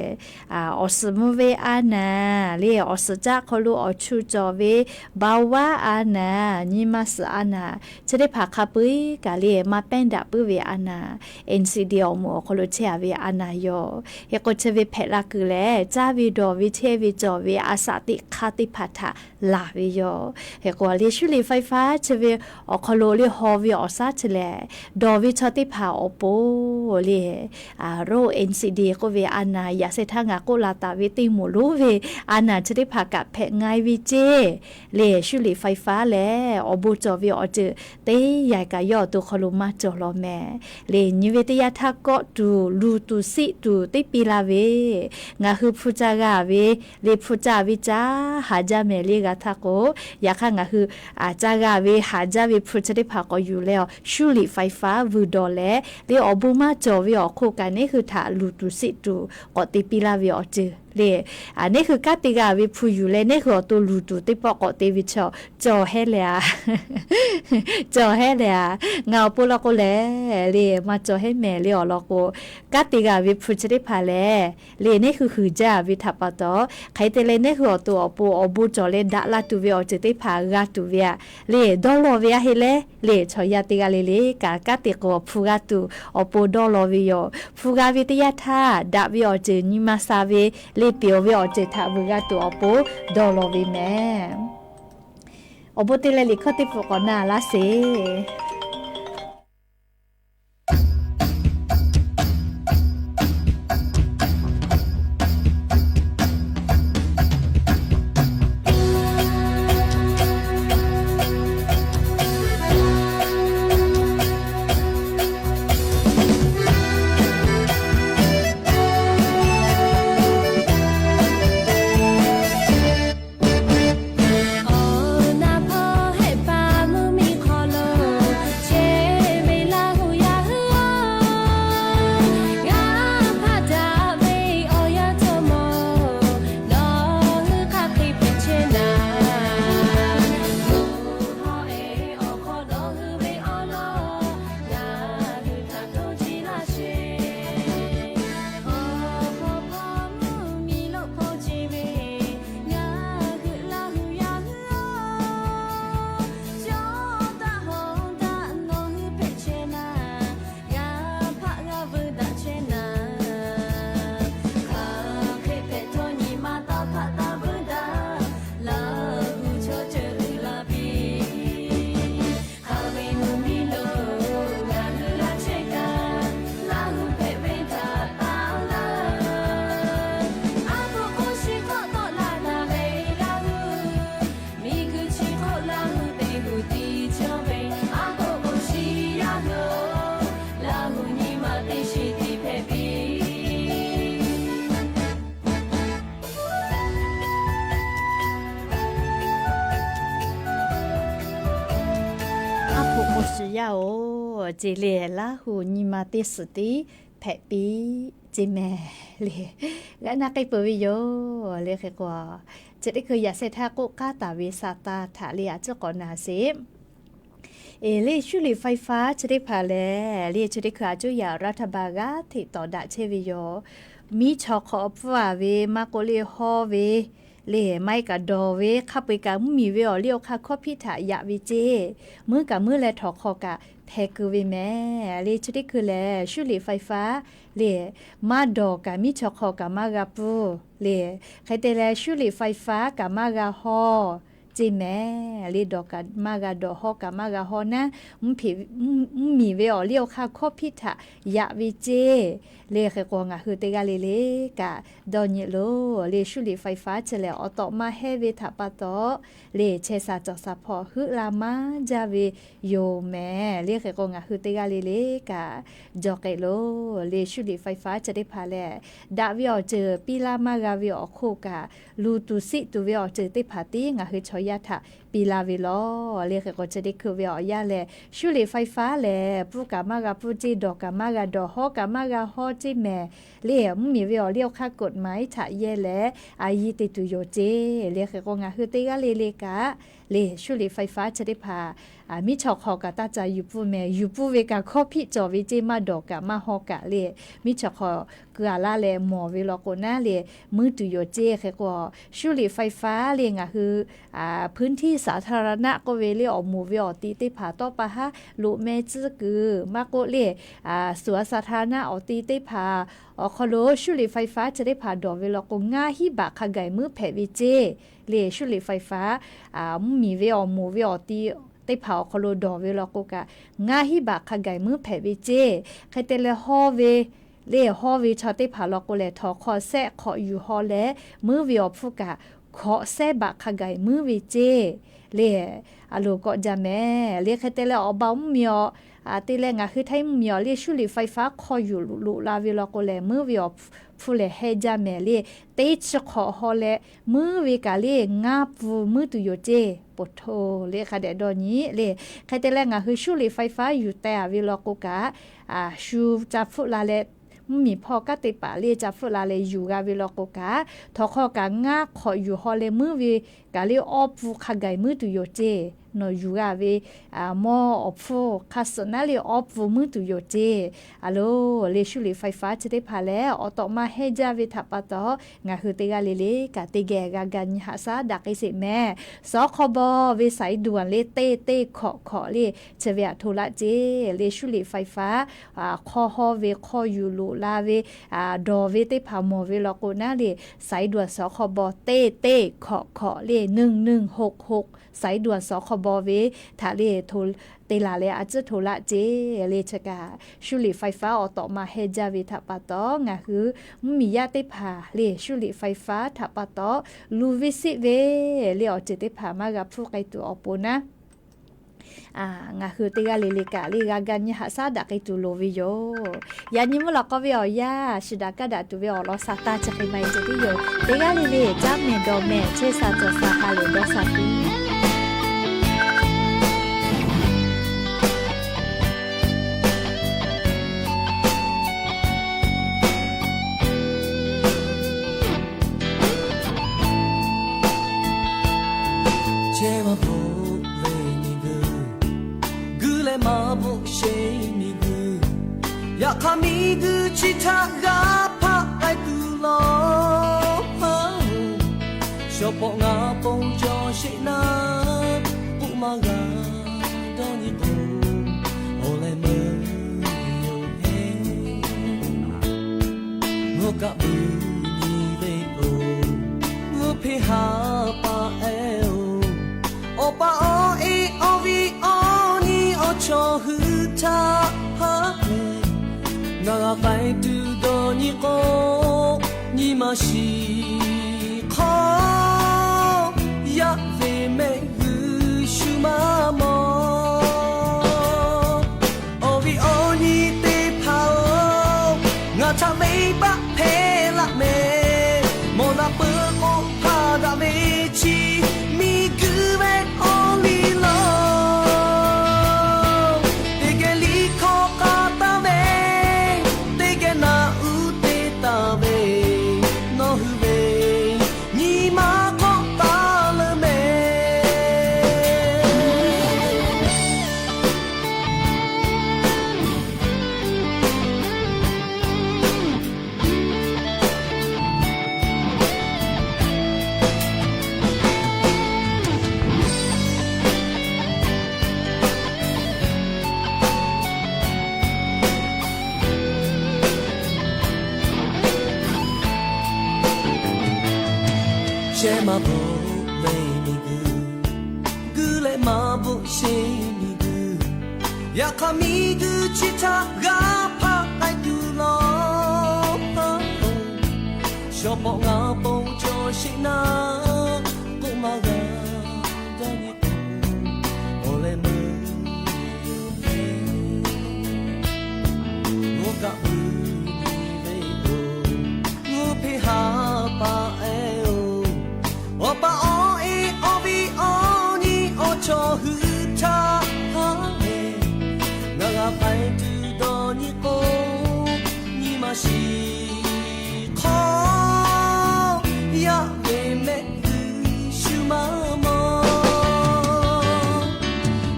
awˬ suhˍ mvuh ve a naˍ le, awˬ suhˍ caˆ hk'aw lo awˬ chu cawˬ ve เบาหวาน a naˍ, nyi ma suhˍ a naˍ, chi teˇ hpaˍ hk'a peu-eˬ kaꞈ le maˇ pehˉ daꞈ puiˉ ve a naˍ, เอ็นซีดี awˬ moˍ awˬ hk'aw lo chehˇ a ve a naˍ yoˬ. Hk'e k'o chi ve hpehꞈ la kuiˬ lehˬ, caˇ ve dawˬ ve chehˇ ve cawˬ ve a shaꞈ teꞈ hk'aˇ teˇ hpaˍ htaꞈ laˬ ve yoˬ. Hk'e k'o le แม่เหล็กไฟฟ้า chi ve awˬ hk'aw lo le haw ve awˬ shaˉ chi lehˬ, dawˬ ve chaw teˇ hpaˍ awˬ pon le โรค เอ็นซีดี k'oˆ ve a naˍ, yaꞈ sheh htaˇ ngaˬ k'oˆ la taˍ ve teˇ moˍ lonˉ ve a naˍ chi teˇ hpaˍ kaꞈ hpehꞈ nga ve ceˇ le แม่เหล็กไฟฟ้า lehˬ, awˬ bon cawˬ ve awˬ ceuˬ teˇ yanˇ kaꞈ yawˇ awˬ to hk'aw lo maˇ cawˬ law mehˍ. Le nyi ve teˇ yanˇ htaˇ kawˆ tuˬ luˬ tuˬ siˆ tuˬ teˇ piˇ laˇ ve, ngaˬ hui hpu ca g'a ve, le hpu ca ve caˇ haˍ jaˇ mehˍ le g'a htaˇ k'o, yaꞈ hk'aˇ ngaˬ hui ca g'a ve haˍ jaˇ ve hpu chi teˇ hpaˍ k'awꞈ yuˬ leh awˬ แม่เหล็กไฟฟ้า vuiˬ dawˬ leh, le awˬ bon maˇ cawˬ ve awˬ hk'oˆ kaꞈ neˇ hui htaꞈ luˬ tuˬ siˆ tuˬ k'awꞈ te piˇ laˇ ve awˬ ceuˬ le. Neˇ hui kanˉ te g'a ve hpu yuˬ leh neˇ hui awˬ to luˬ tuˬ teˇ pawˆ k'awꞈ te ve chaw, cawˬ hehˉ leh a, cawˬ hehˉ leh a, ngaˬ awˬ pon law k'o lehˬ le maˇ cawˬ hehˉ mehˍ le. Awˬ lawn k'o, kanˉ te g'a ve hpu chi teˇ hpaˍ lehˬ le neˇ hui huiˍ jaˇ ve htaꞈ pa taw, hk'aˬ hk'e te leh neˇ hui awˬ to awˬ pon awˬ bon cawˬ leh daꞈ la tuˬ ve awˬ ceuˬ teˇ hpaˍ g'a tuˬ ve a le dawˇ law ve a heˆ leh, le chaw yaˇ teˇ g'aˇ le le kaꞈ kanˉ te k'o awˬ hpu g'a tuˬ awˬ pon dawˇ law ve yoˬ. Hpu g'a ve teˇ yanˇ htaˇ daꞈ ve awˬ ceuˬ nyi ma sha ve le peuˬ ve awˬ ceuˬ htaꞈ vuiˬ g'a tuˬ awˬ pon dawˇ law ve mehˍ. Awˬ bon te leh liꞈ hkawˇ teˇ pawˆ k'awꞈ na laˇ sheˍ. Awˬ na hpawˇ hehˆ paˍ mvuhˇ miˬ hk'aw lo ceˇ le, Laˇ huˍ nyi ma teˇ suhˍ tiˉ hpehꞈ piˇ ceˇ mehˍ le. G'a na k'ai peuˬ ve yoˬ le. Hk'e k'o, chi teˇ hkui yaꞈ sheh htaˇ k'oˆ k'aˉ taˍ ve saˍtanˍ htaꞈ le a ciˉ k'awꞈ na sheˍ. Eˬ le, shuˉ liꞈ ไฟฟ้า chi teˇ hpaˍ lehˬ le, chi teˇ hkui a cuˉ yaꞈ รัฐบาล g'aˇ hteꞈ tawˍ daꞈ chehˇ ve yoˬ. Miˇ chaw hk'awꞈ pfuhˇ a ve maˇ k'oˆ le, hawˇ ve le, maˇ heˆ kaꞈ dawˬ ve, hk'a peu-eˬ kaꞈ mvuhˇmiˬ ve awˬ liˇ awˬ hk'aˇ hkawˇ hpiˇ htaꞈ yaꞈ ve ceˇ, muiˉ kaꞈ muiˉ leh htawnˍ hk'aw kaꞈ hpeh keu ve mehˍ le. Chi teˇ hkui lehˬ shuˉ liꞈ ไฟฟ้า le, maˇ dawˬ kaꞈ miˇ chaw hk'aw kaꞈ maˇ g'a pfuhˇ le. Hk'e te leh shuˉ liꞈ ไฟฟ้า kaꞈ maˇ g'a hawˇ ceˇ mehˍ le. Dawˬ kaꞈ maˇ g'a dawˬ, hawˇ kaꞈ maˇ g'a hawˇ naˉ, mvuhˇmiˬ ve awˬ liˇ awˬ hk'aˇ hkawˇ hpiˇ htaꞈ yaꞈ ve ceˇ le. Hk'e k'o ngaˬ hui teˇ g'aˇ le le kaꞈ dawˇ nyi loˬ le. Shuˉ liꞈ ไฟฟ้า chi lehˬ awˬ tawꞈ maˇ hehnˇ ve htaꞈ pa taw le, chehˇ sha cawˬ sha hpawˇ heuˆ la maˇ jaˇ ve yoˬ mehˍ le. Hk'e k'o ngaˬ hui teˇ g'aˇ le le kaꞈ jaw k'ai loˬ le. Shuˉ liꞈ ไฟฟ้า chi teˇ hpaˍ lehˬ, daꞈ ve awˬ ceuˬ piˇ laˇ maˇ g'a ve awˬ hk'oˆ kaꞈ, luˬ tuˬ siˆ tuˬ ve awˬ ceuˬ teˇ hpaˍ tiˉ ngaˬ hui chaw yaˇ htaꞈ piˇ laˇ ve lawˬ le. Hk'e k'o chi teˇ hkui ve awˬ yanˇ lehˬ, shuˉ liꞈ ไฟฟ้า lehˬ pfuhˇ kaꞈ maˇ g'a pfuhˇ ceˇ, dawˬ kaꞈ maˇ g'a dawˬ, hawˇ kaꞈ maˇ g'a hawˇ ceˇ mehˍ le. Mvuhˇmiˬ ve awˬ liˇ awˬ hk'aˇ กฎหมาย htaꞈ yehˇ leh a yiˇ te tuˬ yoˬ ceˇ le. Hk'e k'o ngaˬ hui teˇ g'aˇ le le kaꞈ le, shuˉ liꞈ ไฟฟ้า chi teˇ hpaˍ miˇ chaw hk'aw kaꞈ taˇ ca yuˬ pfuhˇ mehˍ. Yuˬ pfuhˇ ve kaꞈ hkawˇ hpiˆ cawˬ ve ceˇ, maˇ dawˬ kaꞈ maˇ hawˇ kaꞈ le, miˇ chaw hk'aw keu a laˇ leh mawˬ ve law k'o naˉ le, muiˉ tuˬ yoˬ ceˇ. Hk'e k'o shuˉ liꞈ ไฟฟ้า le ngaˬ hui พื้นที่สาธารณะ k'oˆ ve le, awˬ moˍ ve awˬ ti teˇ hpaˍ tawˇ pa haˉ loꞈ meh tcuhˉ kuiˬ maˇ k'oˆ le, สวนสาธารณะ awˬ ti teˇ hpaˍ awˬ hk'aw lo shuˉ liꞈ ไฟฟ้า chi teˇ hpaˍ dawˬ ve law k'o, ngaˇ hinˉ baꞈ hk'a gaˬ muiˉ hpehꞈ ve ceˇ le. Shuˉ liꞈ ไฟฟ้า mvuhˇmiˬ ve awˬ moˍ ve awˬ ti teˇ hpaˍ awˬ hk'aw lo dawˬ ve law k'o kaꞈ, ngaˇ hinˉ baꞈ hk'a gaˬ muiˉ hpehꞈ ve ceˇ. Hk'e te leh hawˇ ve le, hawˇ ve chaw teˇ hpaˍ law k'o lehˬ, htawnˍ hk'aw sehˆ hk'awꞈ yuˬ haw leh muiˉ ve awˬ hpfuhˇ kaꞈ, hkawꞈ sehˉ baꞈ hk'a gaˬ muiˉ ve ceˇ le. A loˍ kawꞈ jaˇ mehˍ le. Hk'e te leh awˬ ba mvuhˇmiˬ awˬ te leh ngaˬ hui htaiˇ mvuhˇmiˬ awˬ le shuˉ liꞈ ไฟฟ้า hk'aw yuˬ loꞈ la ve law k'o lehˬ, muiˉ ve awˬ hpfuhˇ lehˬ heh jaˇ mehˍ le. Teˇ chi hk'awꞈ haw leh muiˉ ve kaꞈ le ngaˇ pfuhˇ muiˉ tuˬ yoˬ ceˇ. Poˬ htoˇ le hk'a dehꞈ dawˇ nyi le. Hk'e te leh ngaˬ hui shuˉ liꞈ ไฟฟ้า yuˬ teh a ve law k'o kaꞈ, shu ca hpfuhˆ la leh, mvuhˇmiˬ hpawˇ kanˉ te paˍ le ca hpfuhˆ la leh yuˬ g'a ve law k'o kaꞈ, htawnˍ hk'aw kaꞈ ngaˇ hk'awꞈ yuˬ haw leh muiˉ ve kaꞈ le awˇ pfuhˇ hk'a gaˬ muiˉ tuˬ yoˬ ceˇ. Nawˬ yuˬ g'a ve mawˇ awˬ hpfuhˇ hk'a suhˍ naˉ le awˇ pfuhˇ muiˉ tuˬ yoˬ ceˇ. A loˍ le shuˉ liꞈ ไฟฟ้า chi teˇ hpaˍ lehˬ, awˬ tawꞈ ma hehnˇ jaˇ ve htaꞈ pa taw, ngaˬ hui teˇ g'aˇ le le kaꞈ teˇ geh g'a ga nyi haꞈ shaˉ daꞈ k'ai sheˍ mehˍ. Sawˉ hk'aw baw ve saiˍ duˬ le teˇ teˇ hkawꞈ hkawꞈ le chi ve aꞈ hto laˇ ceˇ le. Shuˉ liꞈ ไฟฟ้า hk'aw haw ve hk'aw yuˬ loꞈ la ve dawˬ ve teˇ hpaˍ mawˬ ve law k'o naˉ le, saiˍ duˬ sawˉ hk'aw baw teˇ teˇ hkawꞈ hkawꞈ le นึ่งหนึ่งหกหก saiˍ duˬ sawˉ hk'aw baw ve htaꞈ le te laˬ leh a ciˉ hto laˇ ceˇ le. Chi kaꞈ shuˉ liꞈ ไฟฟ้า awˬ tawꞈ ma hehnˇ jaˇ ve htaꞈ pa taw, ngaˬ hui mvuhˇmiˬ yaˇ teˇ hpaˍ le shuˉ liꞈ ไฟฟ้า htaꞈ pa taw luˬ ve siˆ ve le awˬ ceuˬ teˇ hpaˍ maˇ g'a hpfuhˇ k'ai tuˬ awˬ pon naˉ, ngaˬ hui teˇ g'aˇ le le kaꞈ le g'a ga nyi haꞈ shaˉ daꞈ k'ai tuˬ loˍ ve yoˬ. Yaꞈ nyi mvuhˇ lawꞈ k'aw ve awˬ yanˇ, shiˍ daꞈ kaˇ daꞈ tuˬ ve awˬ lawn sa taˇ chi hk'e maˇ heˆ ceh tiˉ yoˬ. Teˇ g'aˇ le le caˉ mehˍ dawˬ mehˍ chehˇ sha cawˬ sha ha lehˬ dawˇ sha piˇ. Chehˇ maˇ bvuhꞈ ve miˬguiˬ, guiˬ leh maˇ bvuhꞈ sheˍ miˬguiˬ, yaꞈ hk'aˇ miˬguiˬ chi htaꞈ g'a hpaˆ k'ai tuˬ lawˬ. Shawˍ pawˆ ngaˬ pon cawˬ sheˍ naˉ, k'oˆ maˇ g'a dawˇ nyi k'o, awˬ leh meuˇ yoˬ heˆ. Ngaˬ kaꞈ miˬguiˬ ve k'o, g'uˇ hpeˇ ha pa ehˉ oˬ, awˬ pa awˬ e awˬ viˉ awˬ nyi awˬ chawˇ hui htaꞈ haˉ leh, ngaˬ g'a k'ai tuˬ dawˇ nyi k'o, nyi ma shiˍ hk'aw, yaˇ ve mehˆ g'uˇ shu maˇ mawˬ. Awˬ viˉ awˬ nyi teˇ hpaˍ oˬ, ngaˬ htaꞈ venˇbaˆ hpehˇ laˆ mehˍ. Mawˬ daꞈ peuˬ k'o, hpaˍ daꞈ ve chi miˬguiˬ ve awˬ liˇ lawˬ. Teˇ geh liˇ Chehˇ maˇ bvuhꞈ ve miˬguiˬ, guˇ leh maˇ bvuhꞈ sheˍ miˬguiˬ, yaꞈ hk'aˇ miˬguiˬ chi htaꞈ g'a hpaˆ k'ai tuˬ lawˬ. Shawˍ pawˆ ngaˬ ponˬ cawˬ sheˍ naˍ, k'oˆ maˇ g'a daꞈ nyi k'o, awˬ leh meuˇ yoˬ hpehꞈ. Ngaˬ kaꞈ uiˍ nyi ve yoˬ, ngaˬ hpeˇ ha paˍ ehˉ-oˬ. Awˬ pa awˬ e awˬ viˉ awˬ nyi awˬ chawˇ hui htaꞈ ha lehˬ, ngaˬ g'a paiˍ tuˬ dawˇ nyi k'o, nyi ma shiˍ hk'awꞈ yaˇ ve mehˆ g'uiˬ shu maˇ mawˬ.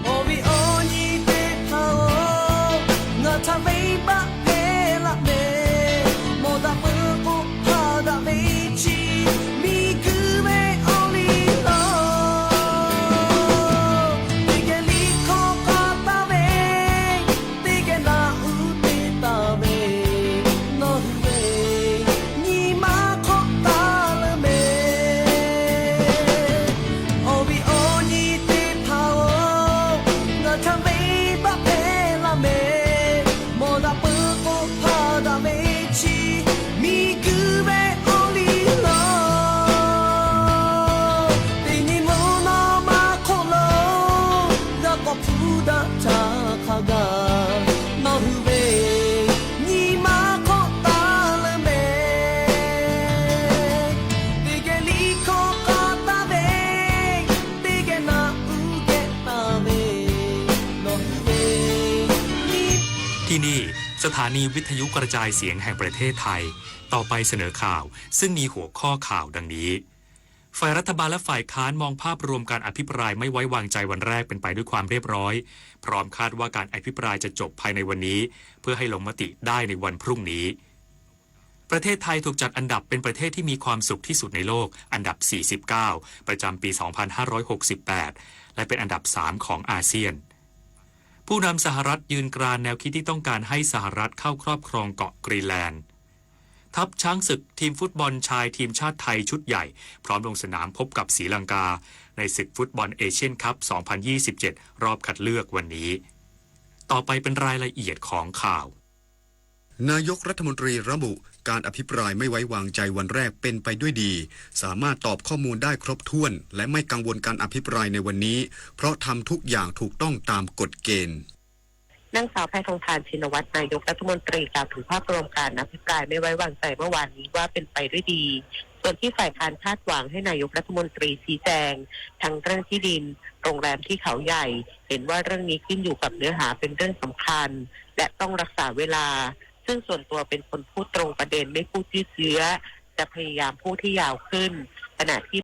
Awˬ viˉ awˬ nyi teˇ hpaˍ-oˬ, ngaˬ htaꞈ venˇbaˆ hpehˇ laˇ mehˍ. Mawˬ daꞈ peuˬ k'o hpaˍ daꞈ ve chi miˬguiˬ ve awˬ liˇ laˬ. Teˇ geh liꞈ hkawˇ k'aꞈ taˍ ve, teˇ geh naꞈ uˉ te taˍ ve, nawˬ hui ve nyi ma hk'awꞈ taˍ leuˬ mehˍ. Awˬ viˉ awˬ nyi teˇ hpaˍ-oˬ, ngaˬ htaꞈ venˇbaˆ hpehˇ laˇ mehˍ. Mawˬ daꞈ peuˬ k'o hpaˍ daꞈ ve chi miˬguiˬ ve awˬ liˇ laˬ. Teˇ nyi mvuhˇ naw ma hk'oˆ lo g'a k'awꞈ hpu daꞈ htaˇ hk'a gaˬ, nawˬ hui ve nyi ma hk'awꞈ taˍ leuˬ mehˍ. Teˇ geh liꞈ hkawˇ k'aꞈ taˍ ve, teˇ geh naꞈ uˉ geh taˍ ve, nawˬ hui ve ที่นี่ สถานีวิทยุกระจายเสียงแห่งประเทศไทย ต่อไปเสนอข่าว ซึ่งมีหัวข้อข่าวดังนี้ ฝ่ายรัฐบาลและฝ่ายค้านมองภาพรวมการอภิปรายไม่ไว้วางใจวันแรกเป็นไปด้วยความเรียบร้อย พร้อมคาดว่าการอภิปรายจะจบภายในวันนี้ เพื่อให้ลงมติได้ในวันพรุ่งนี้ ประเทศไทยถูกจัดอันดับเป็นประเทศที่มีความสุขที่สุดในโลก อันดับ สี่สิบเก้า ประจำปี สองพันห้าร้อยหกสิบแปด และเป็นอันดับ สาม ของอาเซียน ผู้นำสหรัฐยืนกรานแนวคิดที่ต้องการให้สหรัฐเข้าครอบครองเกาะกรีนแลนด์ ทัพช้างศึกทีมฟุตบอลชายทีมชาติไทยชุดใหญ่ พร้อมลงสนามพบกับศรีลังกา ในศึกฟุตบอลเอเชียนคัพ สองพันยี่สิบเจ็ด รอบคัดเลือกวันนี้ ต่อไปเป็นรายละเอียดของข่าว นายกรัฐมนตรีระบุ การอภิปรายไม่ไว้วางใจวันแรกเป็นไปด้วยดี สามารถตอบข้อมูลได้ครบถ้วน และไม่กังวลการอภิปรายในวันนี้ เพราะทำทุกอย่างถูกต้องตามกฎเกณฑ์ นางสาวแพทองธาร ชินวัตร นายกรัฐมนตรีกล่าวถึงภาพรวมการอภิปรายไม่ไว้วางใจเมื่อวานนี้ว่าเป็นไปด้วยดี ส่วนที่ฝ่ายค้านคาดหวังให้นายกรัฐมนตรีชี้แจง ทั้งเรื่องที่ดิน โรงแรมที่เขาใหญ่ เห็นว่าเรื่องนี้ขึ้นอยู่กับเนื้อหาเป็นเรื่องสำคัญ และต้องรักษาเวลา ซึ่งส่วนตัวเป็นคนพูดตรงประเด็นไม่พูดยืดเยื้อ จะพยายามพูดให้ยาวขึ้น ขณะที่